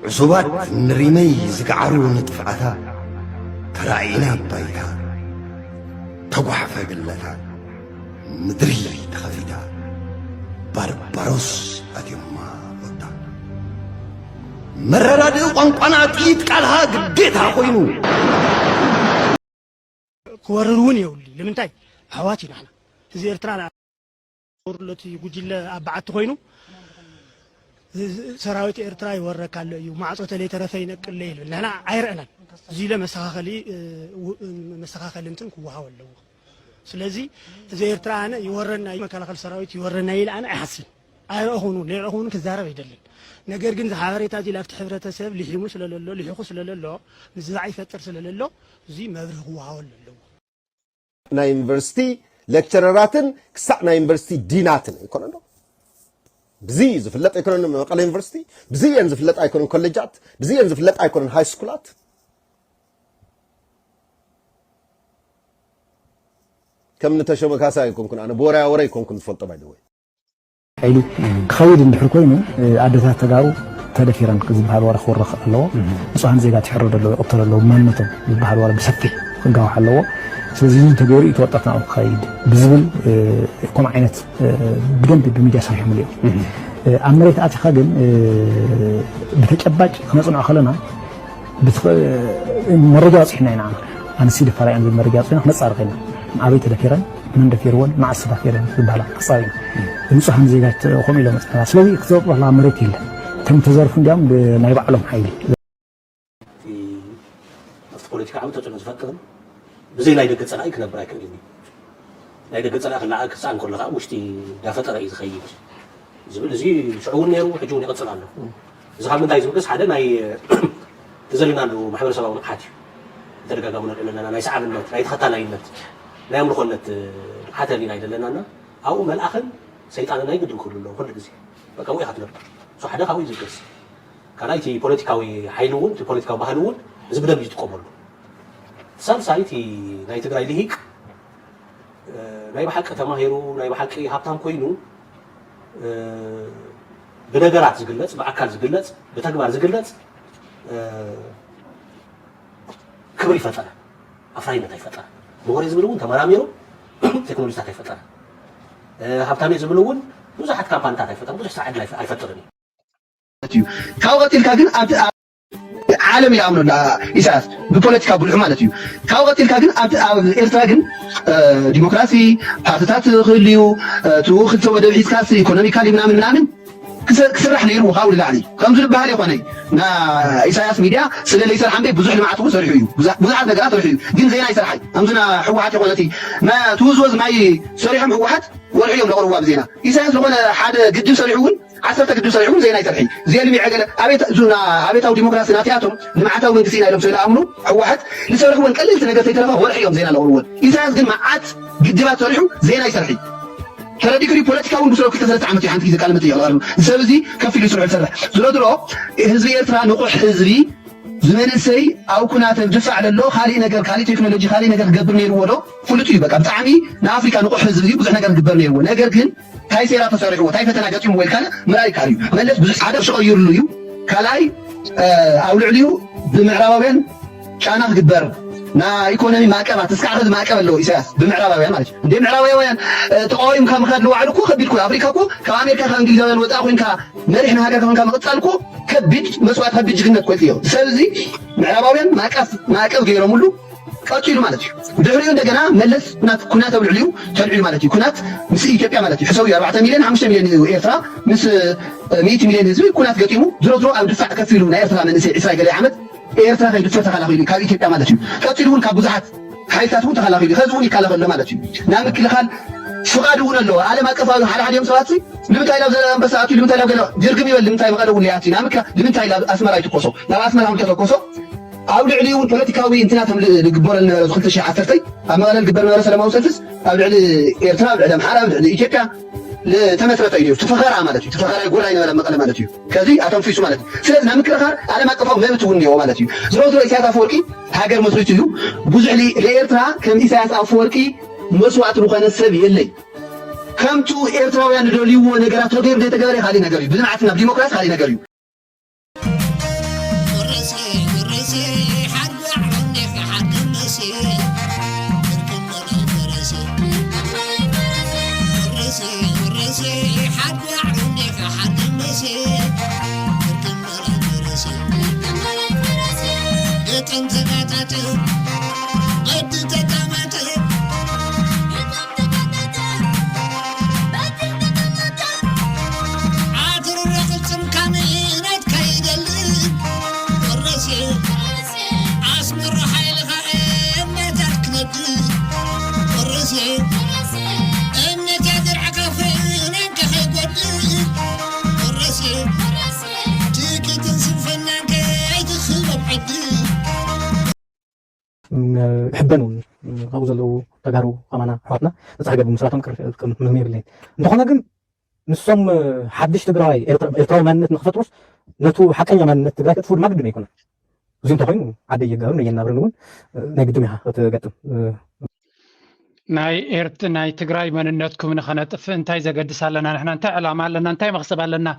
ዕሱባት ንሪመይ ዝገዓሩ ንጥፍኣታ ተራእይና ባይታ ተጓሕፈ ግለታ ምድሪ ተኸፊታ ባርባሮስ ኣትዮማ ወዳ መረዳድኢ ቋንቋና ጥይት ቃልሃ ግዴታ ኮይኑ ክወርር እውን የብሉ። ንምንታይ ኣሕዋት ኢና ንሕና። ህዝቢ ኤርትራ ዝወርለቱ ጉጅለ ኣብ በዓቲ ኮይኑ ሰራዊት ኤርትራ ይወረካ ኣሎ እዩ፣ ማዕጾ ተለይተረፈ ይነቅለ ይብል። ንሕና ኣይረእናን። እዚ ኢለ መስተኻኸሊ መስተኻኸሊ እንትን ክወሃቦ ኣለዎ። ስለዚ እዚ ኤርትራ ኣነ ይወረና እዩ፣ መከላኸሊ ሰራዊት ይወረና ኢለ ኣነ ኣይሓስብን። ኣይረእኹን፣ ዘይረእኹን ክዛረብ ኣይደልን። ነገር ግን እዚ ሓበሬታ እዚ ላብቲ ሕብረተሰብ ልሒሙ ስለለሎ፣ ልሒኹ ስለለሎ፣ ምዝባዕ ይፈጥር ስለለሎ፣ እዚ መብርሂ ክወሃበሉ ኣለዎ። ናይ ዩኒቨርሲቲ ሌክቸረራትን ክሳዕ ናይ ዩኒቨርሲቲ ዲናትን ኣይኮነን ዶ? ብዚ ዝፍለጥ ኣይኮነን መቐለ ዩኒቨርሲቲ፣ ብዚ እየን ዝፍለጥ ኣይኮነን ኮሌጃት፣ ብዚ እየን ዝፍለጥ ኣይኮነን ሃይ ስኩላት። ከም ንተሾመ ካሳ ኣይኮንኩን ኣነ ብወረያ ወረ ኣይኮንኩን ዝፈልጦ ባይ ወይ ሓይሊ ክኸይድ እንድሕር ኮይኑ ኣደታት ተጋሩ ተደፊረን ዝበሃል ወረ ክውረኽ ኣለዎ። ንፁሃን ዜጋ ትሕረድ ኣለዎ፣ ይቕተል ኣለዎ፣ ማንነቶም ዝበሃል ወረ ብሰፊሕ ክጋዋሕ ኣለዎ። ስለዚ እዚ ተገይሩ እዩ ተወጣት ናብኡ ክኸይድ ብዝብል ከምኡ ዓይነት ብደንቢ ብሚድያ ሰሪሖምሉ እዮም። ኣብ መሬት ኣቲኻ ግን ብተጨባጭ ክነፅንዖ ከለና መረጃ ኣውፂሕና ኢና። ኣነሲ ደፋራ እየን ዝብል መረጃ ኣውፂሕና ክነፃርቕ ኢና። ኣበይ ተደፊረን፣ መን ደፊርወን፣ መዓስ ተደፊረን ዝበሃላ ክፃር ኢና። ንፁሃን ዜጋ ከምኡ ኢሎም መፅናዕታ ስለዚ ክትዘርጥበላ መሬት የለን። እቶም ተዘርፉ እንዲያም ናይ ባዕሎም ሓይሊ ኣብቲ ፖለቲካ ዓብ ተፅዕኖ ዝፈጥርን ብዘይ ናይ ደገ ፀላኢ ክነብር ኣይክእልን እዩ። ናይ ደገ ፀላኢ ክለዓ ክፃን ከሎ ከዓ ውሽጢ እንዳፈጠረ እዩ ዝኸይድ ዝብል እዚ ሽዑ እውን ነይሩ፣ ሕጂ እውን ይቕፅል ኣሎ። እዚ ካብ ምንታይ ዝብገስ ሓደ ናይ እቲ ዘለናሉ ማሕበረሰባዊ ንቕሓት እዩ። ብተደጋጋሚ ንሪኦ ኣለና ናይ ሰዓብነት፣ ናይ ተኸታላይነት፣ ናይ ኣምልኾነት ንቕሓት ህሊና እዩ ዘለናና ኣብኡ መልኣኽን ሰይጣንን ኣይግድን ክህሉ ኣለዎ ኩሉ ግዜ። በቃ ኣብኡ ኢኻ ትነብር። እሱ ሓደ ካብኡ እዩ ዝብገስ። ካልኣይ እቲ ፖለቲካዊ ሓይሊ እውን እቲ ፖለቲካዊ ባህሊ እውን እዚ ብደንብ እዩ ዝጥቀመሉ። ሳልሳይ እቲ ናይ ትግራይ ልሂቅ ናይ ብሓቂ ተማሂሩ ናይ ብሓቂ ሃብታም ኮይኑ ብነገራት ዝግለፅ ብኣካል ዝግለፅ ብተግባር ዝግለፅ ክብሪ ይፈጠረ ኣፍራይነት ኣይፈጠረ ምሁር ዝብል እውን ተመራሚሩ ቴክኖሎጂታት ኣይፈጠረ ሃብታም ዝብል እውን ብዙሓት ካምፓኒታት ኣይፈጠረ ብዙሕ ስራሕ ዕድል ኣይፈጥርን እዩ እዩ። ካብኡ ቀፂልካ ግን ኣብቲ ዓለም ይኣምኖ ኣላ ኢሳያስ ብፖለቲካ ብልሑ ማለት እዩ። ካብኡ ቀፂልካ ግን ኣብቲ ኣብ ኤርትራ ግን ዲሞክራሲ ፓርትታት ክህልዩ እቲ ክልተ ወደብ ሒዝካስ ኢኮኖሚካሊ ምናምን ምናምን ክስራሕ ነይርዎ ካብኡ ንላዕሊ ከምዚ ዝበሃል ይኮነይ ና ኢሳያስ ሚድያ ስለ ለይሰርሓ እምበይ ብዙሕ ልምዓት እውን ሰሪሑ እዩ ብዙሓት ነገራት ሰሪሑ እዩ ግን ዜና ይሰርሓይ ከምዚ ና ህወሓት ይኮነቲ ና ትውዝወዝ ማይ ሰሪሖም ህወሓት ወርሑ እዮም ዘቕርቡ ኣብ ዜና ኢሳያስ ዝኾነ ሓደ ግድብ ሰሪሑ እውን ዓሰርተ ግድብ ሰሪሑ እውን ዜና ይሰርሒ ዜልሚ ዕገለ ኣቤታዊ ዲሞክራሲ ናትያቶም ልምዓታዊ መንግስቲ ኢና ኢሎም ስለኣምኑ ህወሓት ዝሰርሕወን ቀለልቲ ነገር ተይተረፋ ወርሒ እዮም ዜና ዘቕርብወን ኢሳያስ ግን መዓት ግድባት ሰሪሑ ዜና ይሰርሒ ተረዲክሪ ፖለቲካ እውን ብስሮ ክልተ ሰለስተ ዓመት ሓንቲ ግዜ ቃለ መጠይቕ ዝቐርብ ሰብ እዚ ከፊሉ ይስርሑ ዝሰርሕ ዝሮ ዝሮ ህዝቢ ኤርትራ ንቑሕ ህዝቢ ዝመንእሰይ ኣብ ኩናት ድፋዕ ለሎ ካሊእ ነገር ካሊእ ቴክኖሎጂ ካሊእ ነገር ክገብር ነይርዎ ዶ ፍሉጥ እዩ በቃ ብጣዕሚ ንኣፍሪካ ንቑሕ ህዝቢ እዩ ብዙሕ ነገር ክግበር ነይርዎ ነገር ግን ታይ ሴራ ተሰሪሕዎ ታይ ፈተና ገጢምዎ ኢልካ ምርኣይ ይከኣል እዩ መለስ ብዙሕ ሓደ ቅርሺ ቀይርሉ እዩ ካልኣይ ኣብ ልዕሊኡ ብምዕራባውያን ጫና ክግበር ናይ ኢኮኖሚ ማዕቀባት እስካዕ ኸዚ ማዕቀብ ኣለዎ ኢሳያስ ብምዕራባውያን ማለት እዩ እንደ ምዕራባውያን ተቃዊምካ ምኻድ ንባዕሉ እኮ ከቢድ እኮ ኣፍሪካ እኮ ካብ ኣሜሪካ ካብ እንግሊዛውያን ወፃእ ኮይንካ መሪሕ ንሃገርካ ኮይንካ ምቕፃል እኮ ከቢድ መስዋእት ከቢድ ጅግነት እኮ እዩ ሰብ እዚ ምዕራባውያን ማዕቀብ ማዕቀብ ገይሮምሉ ቀፂሉ ማለት እዩ ድሕሪኡ እንደገና መለስ ኩናት ኩናት ኣብ ልዕሊኡ ተልዕሉ ማለት እዩ ኩናት ምስ ኢትዮጵያ ማለት እዩ ሕሰብ እዩ ኣርባዕተ ሚሊዮን ሓሙሽተ ሚሊዮን ኤርትራ ምስ ሚእቲ ሚሊዮን ህዝቢ ኩናት ገጢሙ ዝሮ ዝሮ ኣብ ድፋዕ ከፊሉ ናይ ኤርትራ መንእሰይ ዕስራ ገለ ዓመት ኤርትራ ከይድፈር ተኸላኺሉ ካብ ኢትዮጵያ ማለት እዩ ቀፂሉ እውን ካብ ብዙሓት ሓይልታት እውን ተኸላኺሉ ከዚ እውን ይከላኸሎ ማለት እዩ ናብ ምክልኻል ፍቓድ እውን ኣለዎ ዓለም ኣቀፋዊ ሓደ ሓደ እዮም ሰባት ንምንታይ ናብ ዘረ ኣንበሳ ኣትዩ ንምንታይ ናብ ገለ ድርግም ይበል ንምንታይ መቐለ እውን ይኣትዩ ናብ ምክልኻል ንምንታይ ናብ ኣስመራ ይትኮሶ ናብ ኣስመራ እውን ተተኮሶ ኣብ ልዕሊኡ እውን ፖለቲካዊ እንትናቶም ዝግበረሉ ነበረ ክልተ ሽሕ ዓሰርተ ኣብ መቐለ ዝግበር ነበረ ሰላማዊ ሰልፍስ ኣብ ልዕሊ ኤርትራ ኣብ ልዕሊ ኣምሓራ ኣብ ልዕሊ ኢትዮጵያ ዝተመስረተ እዩ እቲ ፈኸራ ማለት እዩ እቲ ፈኸራ ጎላ ይነበረ መቐለ ማለት እዩ ከዚ ኣተንፊሱ ማለት እዩ ስለዚ ናብ ምክልኻል ዓለም ኣቀፋዊ መብት እውን እኒኦ ማለት እዩ ዝሮ ዝሮ ኢሳያስ ኣፈወርቂ ሃገር መስሪቱ እዩ ብዙሕ ንኤርትራ ከም ኢሳያስ ኣፈወርቂ መስዋዕቲ ዝኾነ ሰብ የለይ ከምቱ ኤርትራውያን ዝደልይዎ ነገራት ተገይሩ ዘይተገበረ ካሊእ ነገር እዩ ብልምዓትና ብዲሞክራሲ ካሊእ ነገር እዩ ወረሲ እምነታ ድርዕካ ፍእነንካ ከይጎድእ ወረሲ ትኪትን ስንፍናን ከይትስበብ ዕድል። ሕበን እውን ካብኡ ዘለዉ ተጋሩ ኣማና ኣሕዋትና ንፅሃ ገብ ምስራቶም ቅር ምንም የብለይን። እንተኾነ ግን ንሶም ሓድሽ ትግራዋይ ኤርትራዊ ማንነት ንክፈጥሩስ ነቱ ሓቀኛ ማንነት ትግራይ ከጥፍኡ ድማ ግድን ኣይኮነን። እዚ እንተኮይኑ ዓደ እየጋሩ ነየናብርን እውን ናይ ግድም ኢኻ ክትገጥም። ናይ ኤርት ናይ ትግራይ መንነትኩም ንኸነጥፍእ እንታይ ዘገድስ ኣለና? ንሕና እንታይ ዕላማ ኣለና? እንታይ መኽሰብ ኣለና?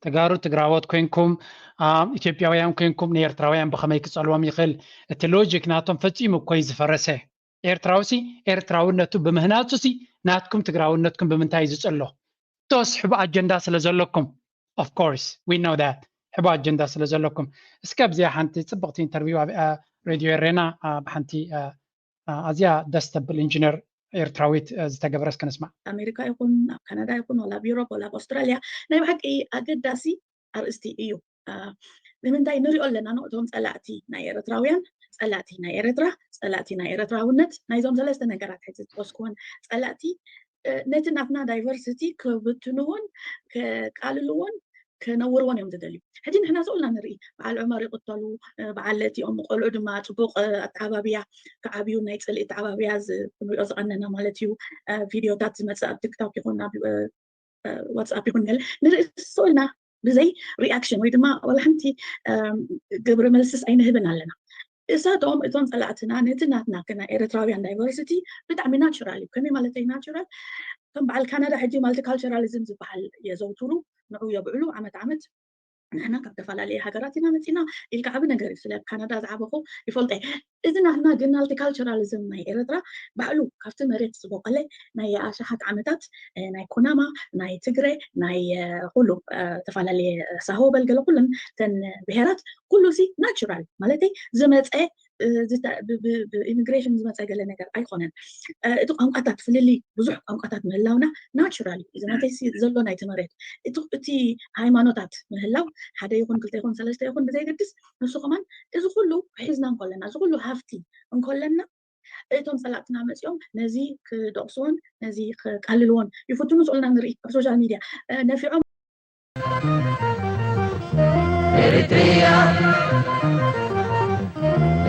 ተጋሩ ትግራዎት ኮይንኩም ኢትዮጵያውያን ኮይንኩም ንኤርትራውያን ብኸመይ ክጸልዎም ይኽእል? እቲ ሎጂክ ናቶም ፈጺሙ እኮ እዩ ዝፈረሰ። ኤርትራውሲ ኤርትራውነቱ ብምህናጹሲ ናትኩም ትግራውነትኩም ብምንታይ እዩ ዝጸሎ? ቶስ ሕቡ ኣጀንዳ ስለ ዘለኩም of course we know that ሕቡ ኣጀንዳ ስለ ዘለኩም። እስከ ኣብዚኣ ሓንቲ ጽብቕቲ ኢንተርቪው ኣብ ሬድዮ ኤሬና ብሓንቲ ኣዝያ ደስ ተብል ኢንጂነር ኤርትራዊት ዝተገበረ እስከ ንስማዕ። ኣሜሪካ ይኹን ኣብ ካናዳ ይኹን ዋላ ኣብ ዩሮፕ ዋላ ኣብ ኣውስትራልያ ናይ ብሓቂ ኣገዳሲ ኣርእስቲ እዩ። ንምንታይ ንሪኦ ኣለና ኖ እቶም ፀላእቲ ናይ ኤርትራውያን ፀላእቲ ናይ ኤርትራ ፀላእቲ ናይ ኤርትራውነት ናይዞም ሰለስተ ነገራት ሕዚ ዝጠቀስኩዎን ፀላእቲ ነቲ ናትና ዳይቨርሲቲ ክብትንዎን ከቃልልዎን ከነውርዎን እዮም ዝደልዩ። ሕጂ ንሕና ስቕ ኢልና ንርኢ፣ በዓል ዑመር ይቕተሉ፣ በዓል እቲኦም ቆልዑ ድማ ፅቡቕ ኣተዓባብያ ክዓብዩ ናይ ፅልኢ ኣተዓባብያ ክንሪኦ ዝቐነና ማለት እዩ። ቪድዮታት ዝመፅእ ኣብ ቲክቶክ ይኹን ኣብ ዋትስኣፕ ይኹን ገለ ንርኢ ስቕ ኢልና ብዘይ ሪኣክሽን ወይ ድማ ዋላ ሓንቲ ግብረ መልስስ ኣይንህብን ኣለና። እሳቶም እቶም ፀላእትና ነቲ ናትና ናይ ኤርትራውያን ዳይቨርሲቲ ብጣዕሚ ናቹራል እዩ። ከመይ ማለት እዩ ናቹራል? ከም በዓል ካናዳ ሕጂ ማልቲካልቸራሊዝም ዝበሃል የዘውትሩ፣ ንዑ የብዕሉ ዓመት ዓመት ንሕና ካብ ተፈላለየ ሃገራት ኢና መፂና ኢልካ ዓቢ ነገር እዩ። ስለ ካናዳ ዝዓበኹ ይፈልጠ። እዚ ናትና ግን ማልቲካልቸራሊዝም ናይ ኤርትራ ባዕሉ ካብቲ መሬት ዝበቆለ ናይ ኣሽሓት ዓመታት ናይ ኩናማ ናይ ትግረ ናይ ኩሉ ተፈላለየ ሳሆ በልገለ ኩለን ተን ብሄራት ኩሉ ሲ ናቹራል ማለተይ ዝመፀ ኢሚግሬሽን ዝመፀ ገለ ነገር ኣይኮነን። እቲ ቋንቋታት ፍልልይ ብዙሕ ቋንቋታት ምህላውና ናቹራል እዩ። እዚ ናተይ ዘሎ ናይቲ መሬት እቲ ሃይማኖታት ምህላው ሓደ ይኹን ክልተ ይኹን ሰለስተ ይኹን ብዘይገድስ ንሱ ከማን እዚ ኩሉ ሒዝና እንኮለና እዚ ኩሉ ሃፍቲ እንኮለና እቶም ፀላእትና መፂኦም ነዚ ክደቕስዎን ነዚ ክቃልልዎን ይፍትኑ ስኦልና ንርኢ ኣብ ሶሻል ሚድያ ነፊዖም Eritrea,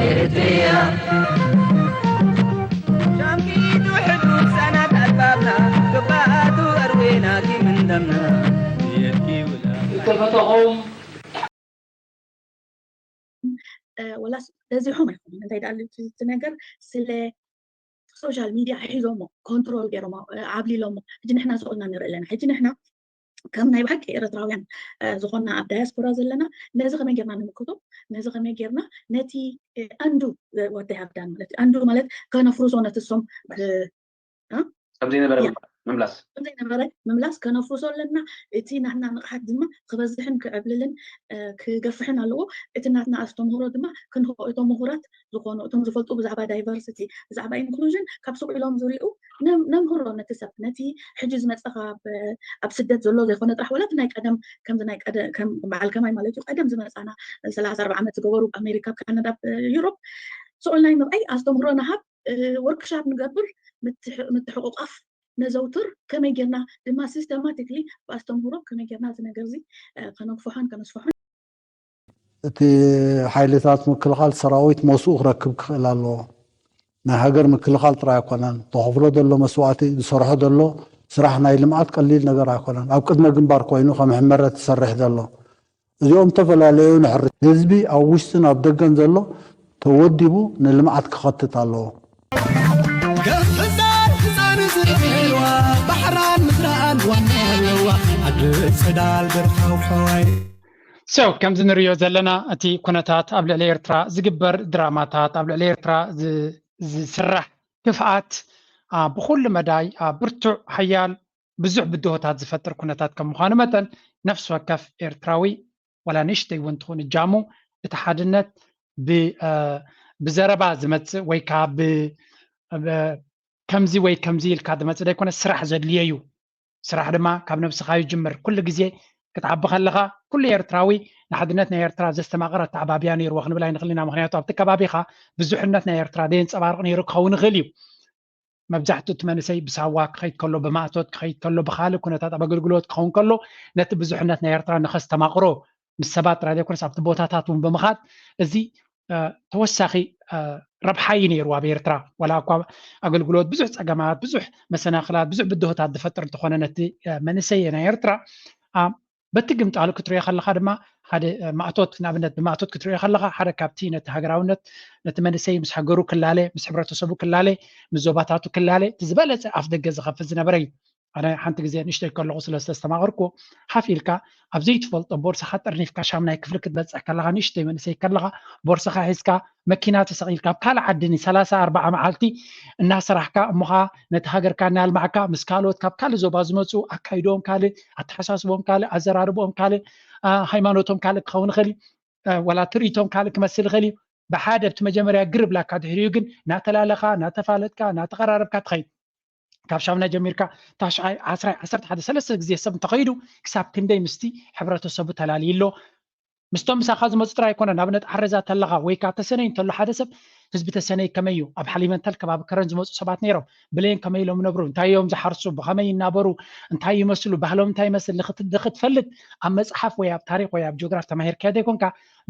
Eritrea. ሻምኪቱ ሕሉ ሰናት ኣልባብና ክባኣቱ ኣርዌና ኪምንደምና የኪውላ ዝተፈተኹም ወላስ በዚሖም ኣይኮኑን እንታይ ዳሉ እቲ ነገር ስለ ሶሻል ሚድያ ሒዞሞ ኮንትሮል ገይሮሞ ዓብሊሎሞ ሕጂ ንሕና ዝኽእልና ንርኢ ኣለና ሕጂ ንሕና ከም ናይ ብሓቂ ኤርትራውያን ዝኾንና ኣብ ዳያስፖራ ዘለና ነዚ ከመይ ጌርና ንምክቶ ነዚ ከመይ ጌርና ነቲ ኣንዱ ወደይ ሃብዳን ማለት ኣንዱ ማለት ከነፍርሶ ነቲ ሶም ከምዘይነበረ ምምላስ ከምዘይነበረ ምምላስ ከነፍርሶ ኣለና። እቲ ናትና ንቕሓት ድማ ክበዝሕን ክዕብልልን ክገፍሕን ኣለዎ። እቲ ናትና ኣስተምህሮ ድማ ክንሆ እቶም ምሁራት ዝኾኑ እቶም ዝፈልጡ ብዛዕባ ዳይቨርሲቲ ብዛዕባ ኢንክሉዥን ካብ ስቕ ኢሎም ዝሪኡ ነምህሮ ነቲ ሰብ ነቲ ሕጂ ዝመፀኻ ኣብ ስደት ዘሎ ዘይኮነ ጥራሕ ወላ ናይ ቀደም ከምዚ ናይ በዓል ከማይ ማለት እዩ ቀደም ዝመፃና ሰላሳ ኣርባ ዓመት ዝገበሩ ኣሜሪካ ካናዳ ዩሮፕ ስቕ ኢልና ምርኣይ ኣስተምህሮ ንሃብ ወርክሻፕ ንገብር ምትሕቑቋፍ ነዘውትር ከመይ ጌርና ድማ ሲስተማቲክሊ ብኣስተምህሮ ከመይ ጌርና እዚ ነገር እዚ ከነግፍሖን ከነስፍሖን እቲ ሓይልታት ምክልኻል ሰራዊት መስኡ ክረክብ ክኽእል ኣለዎ ናይ ሃገር ምክልኻል ጥራይ ኣይኮነን ተኸፍሎ ዘሎ መስዋእቲ ዝሰርሖ ዘሎ ስራሕ ናይ ልምዓት ቀሊል ነገር ኣይኮነን ኣብ ቅድመ ግንባር ኮይኑ ከም ሕመረት ዝሰርሕ ዘሎ እዚኦም ዝተፈላለዩ ንሕሪ ህዝቢ ኣብ ውሽጥን ኣብ ደገን ዘሎ ተወዲቡ ንልምዓት ክኸትት ኣለዎ። ከፍታን ህፃን ዝርእዋ ባሕራን ምድራን ዋና ኣለዋ ዓዲ ፀዳል በርካው ሓዋይ So ከምዚ ንሪኦ ዘለና እቲ ኩነታት ኣብ ልዕሊ ኤርትራ ዝግበር ድራማታት ኣብ ልዕሊ ኤርትራ ዝስራሕ ክፍኣት ብኩሉ መዳይ ብርቱዕ ሓያል ብዙሕ ብድሆታት ዝፈጥር ኩነታት ከም ምዃኑ መጠን ነፍሲ ወከፍ ኤርትራዊ ዋላ ንእሽተይ እውን ትኹን እጃሙ እቲ ሓድነት ብዘረባ ዝመፅእ ወይ ከዓ ከምዚ ወይ ከምዚ ኢልካ ዝመፅእ ዘይኮነ ስራሕ ዘድልዮ እዩ። ስራሕ ድማ ካብ ነብስኻ ይጅምር። ኩሉ ግዜ ክትዓቢ ከለኻ ኩሉ ኤርትራዊ ንሓድነት ናይ ኤርትራ ዘስተማቕር ኣተዓባብያ ነይርዎ ክንብል ኣይንኽእል ኢና። ምኽንያቱ ኣብቲ ከባቢኻ ብዙሕነት ናይ ኤርትራ ዘየንጸባርቕ ነይሩ ክኸውን ይኽእል እዩ። መብዛሕትኡ እቲ መንእሰይ ብሳዋ ክኸይድ ከሎ፣ ብማእቶት ክኸይድ ከሎ፣ ብኻልእ ኩነታት ኣብ ኣገልግሎት ክኸውን ከሎ፣ ነቲ ብዙሕነት ናይ ኤርትራ ንኸስተማቕሮ ምስ ሰባት ጥራይ ዘይኮነስ ኣብቲ ቦታታት እውን ብምኻድ እዚ ተወሳኺ ረብሓ እዩ ነይሩ ኣብ ኤርትራ። ዋላ እኳ ኣገልግሎት ብዙሕ ጸገማት፣ ብዙሕ መሰናኽላት፣ ብዙሕ ብድሆታት ዝፈጥር እንተኾነ ነቲ መንእሰይ ናይ ኤርትራ በቲ ግምጣሉ ክትሪኦ ከለኻ ድማ ሓደ ማእቶት ንኣብነት ብማእቶት ክትሪኦ ከለኻ ሓደ ካብቲ ነቲ ሃገራውነት ነቲ መንእሰይ ምስ ሃገሩ ክላለ ምስ ሕብረተሰቡ ክላለ ምስ ዞባታቱ ክላለ እቲ ዝበለጸ ኣፍ ደገ ዝኸፍት ዝነበረ እዩ። ኣነ ሓንቲ ግዜ ንእሽተይ ከለኹ ስለ ዝተስተማቐርኩ ሓፍ ኢልካ ኣብ ዘይትፈልጦ ቦርሳኻ ጠርኒፍካ ሻምናይ ክፍሊ ክትበጽሕ ከለኻ ንእሽተይ መንእሰይ ከለኻ ቦርሳኻ ሒዝካ መኪና ተሰቒልካ ኣብ ካልእ ዓዲ ን ሰላሳ ኣርባዓ መዓልቲ እናሰራሕካ እሞ ኸዓ ነቲ ሃገርካ እናልማዕካ ምስ ካልኦት ካብ ካልእ ዞባ ዝመፁ ኣካይድኦም ካልእ ኣተሓሳስቦም ካልእ ኣዘራርብኦም ካልእ ሃይማኖቶም ካልእ ክኸውን ይኽእል እዩ። ዋላ ትርኢቶም ካልእ ክመስል ይኽእል እዩ። ብሓደ ኣብቲ መጀመርያ ግር ብላካ ድሕሪኡ ግን እናተላለኻ እናተፋለጥካ እናተቐራረብካ ትኸይድ። ካብ ሻምናይ ጀሚርካ ታሽዓይ ዓስራይ ዓሰርተ ሓደ ሰለስተ ግዜ ሰብ እንተኸይዱ ክሳብ ክንደይ ምስቲ ሕብረተሰቡ ተላልዩ ኣሎ። ምስቶም ምሳኻ ዝመፁ ጥራይ ኣይኮነን። ንኣብነት ዓረዛ ተለኻ ወይ ከዓ ተሰነይ እንተሎ ሓደ ሰብ ህዝቢ ተሰነይ ከመይ እዩ ኣብ ሓሊመንታል ከባቢ ከረን ዝመፁ ሰባት ነይሮም ብሌን ከመይ ኢሎም ይነብሩ እንታይ እዮም ዝሓርሱ ብኸመይ ይናበሩ እንታይ ይመስሉ ባህሎም እንታይ ይመስል ንክትፈልጥ ኣብ መፅሓፍ ወይ ኣብ ታሪክ ወይ ኣብ ጂኦግራፍ ተማሂርካዮ ዘይኮንካ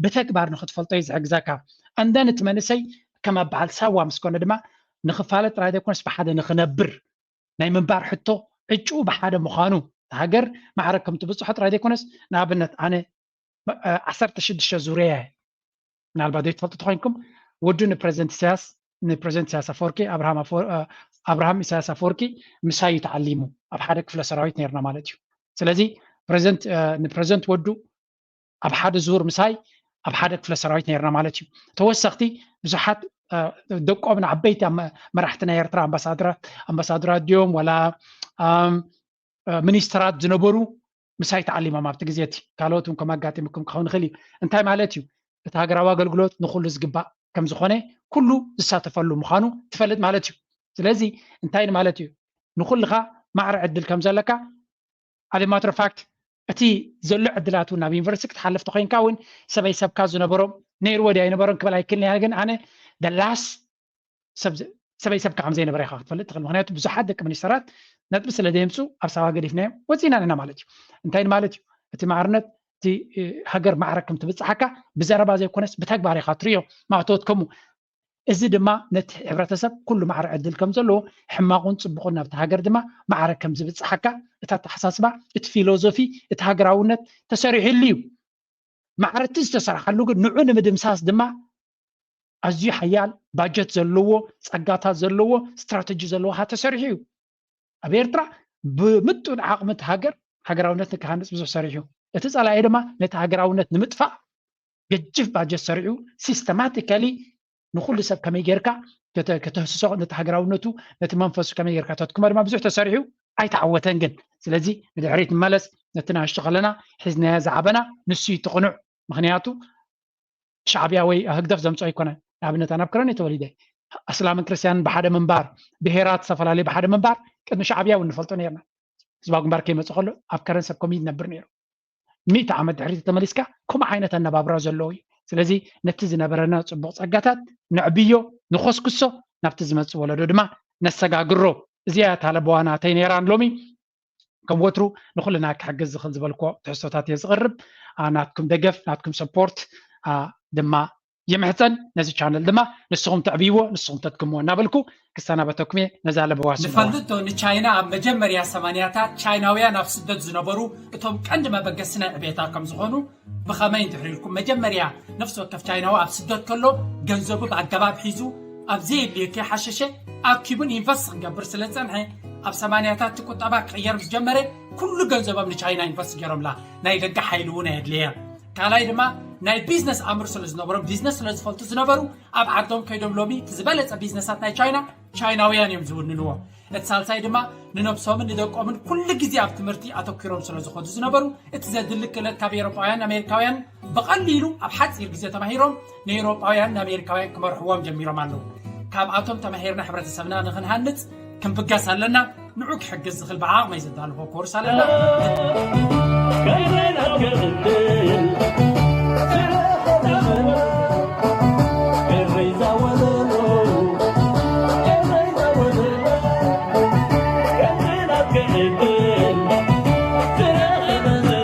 ብተግባር ንክትፈልጦ እዩ ዝሕግዘካ። And then እቲ መንእሰይ ከም ኣበሃል ሳዋ ምስ ኮነ ድማ ንክፋለጥ ጥራይ ዘይኮነስ ብሓደ ንክነብር ናይ ምንባር ሕቶ ዕጭኡ ብሓደ ምዃኑ እቲ ሃገር ማዕረ ከም ትብፅሖ ጥራይ ዘይኮነስ ንኣብነት ኣነ ዓሰርተ ሽዱሽተ ዙርያ እየ ምናልባት ዘይትፈልጡ ተኮይንኩም ወዱ ንፕረዚደንት ኢሳያስ ንፕረዚደንት ኢሳያስ ኣፈወርቂ ኣብርሃም ኢሳያስ ኣፈወርቂ ምሳይ እዩ ተዓሊሙ ኣብ ሓደ ክፍለ ሰራዊት ነርና ማለት እዩ። ስለዚ ንፕረዚደንት ወዱ ኣብ ሓደ ዙር ምሳይ ኣብ ሓደ ክፍለ ሰራዊት ነርና ማለት እዩ። ተወሰኽቲ ብዙሓት ደቆም ንዓበይቲ መራሕቲ ናይ ኤርትራ ኣምባሳደራት ድዮም ወላ ሚኒስትራት ዝነበሩ ምሳይ ተዓሊሞም ኣብቲ ግዜ እቲ ካልኦት እውን ከም ኣጋጢምኩም ክኸውን ይኽእል እዩ። እንታይ ማለት እዩ? እቲ ሃገራዊ ኣገልግሎት ንኩሉ ዝግባእ ከም ዝኾነ ኩሉ ዝሳተፈሉ ምዃኑ ትፈልጥ ማለት እዩ። ስለዚ እንታይ ማለት እዩ? ንኩልኻ ማዕረ ዕድል ከም ዘለካ ኣደ ማትሮ ፋክት እቲ ዘሎ ዕድላት እውን ናብ ዩኒቨርሲቲ ክትሓልፍ ተኮይንካ እውን ሰበይ ሰብካ ዝነበሮም ነይርዎ ድያ ኣይነበሮን ክበል ኣይክልንያ ግን ኣነ ደላስ ሰበይ ሰብካ ከም ዘይነበረ ኢኻ ክትፈልጥ ትኽእል ምክንያቱ ብዙሓት ደቂ ሚኒስተራት ነጥቢ ስለ ዘየምፁ ኣብ ሳዋ ገዲፍናዮም ወፂና ንና ማለት እዩ። እንታይ ማለት እዩ? እቲ ማዕርነት እቲ ሃገር ማዕረ ከም ትብፅሓካ ብዘረባ ዘይኮነስ ብተግባር ኢኻ ትሪዮ ማእቶት ከምኡ እዚ ድማ ነቲ ሕብረተሰብ ኩሉ ማዕረ ዕድል ከም ዘለዎ ሕማቑን ፅቡቑን ናብቲ ሃገር ድማ ማዕረ ከም ዝብፅሓካ እቲ ኣተሓሳስባ እቲ ፊሎዞፊ እቲ ሃገራውነት ተሰሪሕሉ እዩ። ማዕረ እቲ ዝተሰርሓሉ ግን ንዑ ንምድምሳስ ድማ ኣዝዩ ሓያል ባጀት ዘለዎ ጸጋታት ዘለዎ ስትራተጂ ዘለዎ ሃ ተሰሪሑ እዩ። ኣብ ኤርትራ ብምጡን ዓቕሚ እቲ ሃገር ሃገራውነት ንክሃንፅ ብዙሕ ሰሪሑ እዩ። እቲ ጸላኢ ድማ ነቲ ሃገራውነት ንምጥፋእ ገጅፍ ባጀት ሰሪሑ ሲስተማቲካሊ ንኩሉ ሰብ ከመይ ጌርካ ከተህስሶ ነቲ ሃገራውነቱ ነቲ መንፈሱ ከመይ ጌርካ ተትክሞ ድማ ብዙሕ ተሰሪሑ ኣይተዓወተን ግን ስለዚ ንድሕሪት ንመለስ ነቲ ንኣሽቱ ከለና ሒዝናዮ ዝዓበና ንሱ እዩ እቲ ቅኑዕ ምክንያቱ ሻዕብያ ወይ ህግደፍ ዘምፅኦ ኣይኮነን ንኣብነት ኣነ ኣብ ከረን ተወሊደ ኣስላምን ክርስትያንን ብሓደ ምንባር ብሄራት ዝተፈላለዩ ብሓደ ምንባር ቅድሚ ሻዕብያ እውን ንፈልጦ ነርና ህዝባዊ ግንባር ከይመፅእ ከሎ ኣብ ከረን ሰብ ኮሚት ነብር ነይሩ ሚእቲ ዓመት ድሕሪት ተመሊስካ ከምኡ ዓይነት ኣነባብራ ዘለዎ እዩ። ስለዚ ነቲ ዝነበረና ፅቡቕ ፀጋታት ነዕብዮ፣ ንኾስኩሶ፣ ናብቲ ዝመፅእ ወለዶ ድማ ነሰጋግሮ። እዚኣ እያ እታ ለበዋ ናተይ ነይራን ሎሚ ከም ወትሩ ንኹልና ክሕግዝ ዝኽእል ዝበልክዎ ትሕዝቶታት እየ ዝቕርብ። ናትኩም ደገፍ፣ ናትኩም ሰፖርት ድማ ይምሕፀን። ነዚ ቻነል ድማ ንስኹም ተዕብይዎ፣ ንስኹም ተድክምዎ እናበልኩ ክሰናበተኩም እየ። ነዛ ለበዋ ስምዕዋ። ንፈልጦ ንቻይና ኣብ መጀመርያ ሰማንያታት ቻይናውያን ኣብ ስደት ዝነበሩ እቶም ቀንዲ መበገሲ ናይ ዕቤታ ከም ዝኾኑ ብኸመይ እንድሕር ኢልኩም መጀመርያ ነፍሲ ወከፍ ቻይናዊ ኣብ ስደት ከሎ ገንዘቡ ብኣገባብ ሒዙ ኣብ ዘየድልዮ ከይሓሸሸ ኣኪቡን ኢንቨስት ክገብር ስለ ዝጸንሐ ኣብ ሰማንያታት እቲ ቁጠባ ክቕየር ምስ ጀመረ ኩሉ ገንዘቦም ንቻይና ኢንቨስት ገይሮምላ ናይ ደገ ሓይሊ እውን ኣየድለየን። ካልኣይ ድማ ናይ ቢዝነስ ኣምር ስለ ዝነበሮም ቢዝነስ ስለ ዝፈልጡ ዝነበሩ ኣብ ዓዶም ከይዶም ሎሚ እቲ ዝበለጸ ቢዝነሳት ናይ ቻይና ቻይናውያን እዮም ዝውንንዎ። እቲ ሳልሳይ ድማ ንነብሶምን ንደቆምን ኩሉ ግዜ ኣብ ትምህርቲ ኣተኲሮም ስለ ዝኾዱ ዝነበሩ እቲ ዘድሊ ክእለት ካብ ኤውሮጳውያን ኣሜሪካውያን ብቐሊሉ ኣብ ሓፂር ግዜ ተማሂሮም ንኤውሮጳውያን ንኣሜሪካውያን ክመርሕዎም ጀሚሮም ኣለዉ። ካብኣቶም ተማሂርና ሕብረተሰብና ንኽንሃንፅ ክንብገስ ኣለና። ንዑ ክሕግዝ ዝኽእል ብዓቕመይ ዘዳለኹ ኮርስ ኣለና።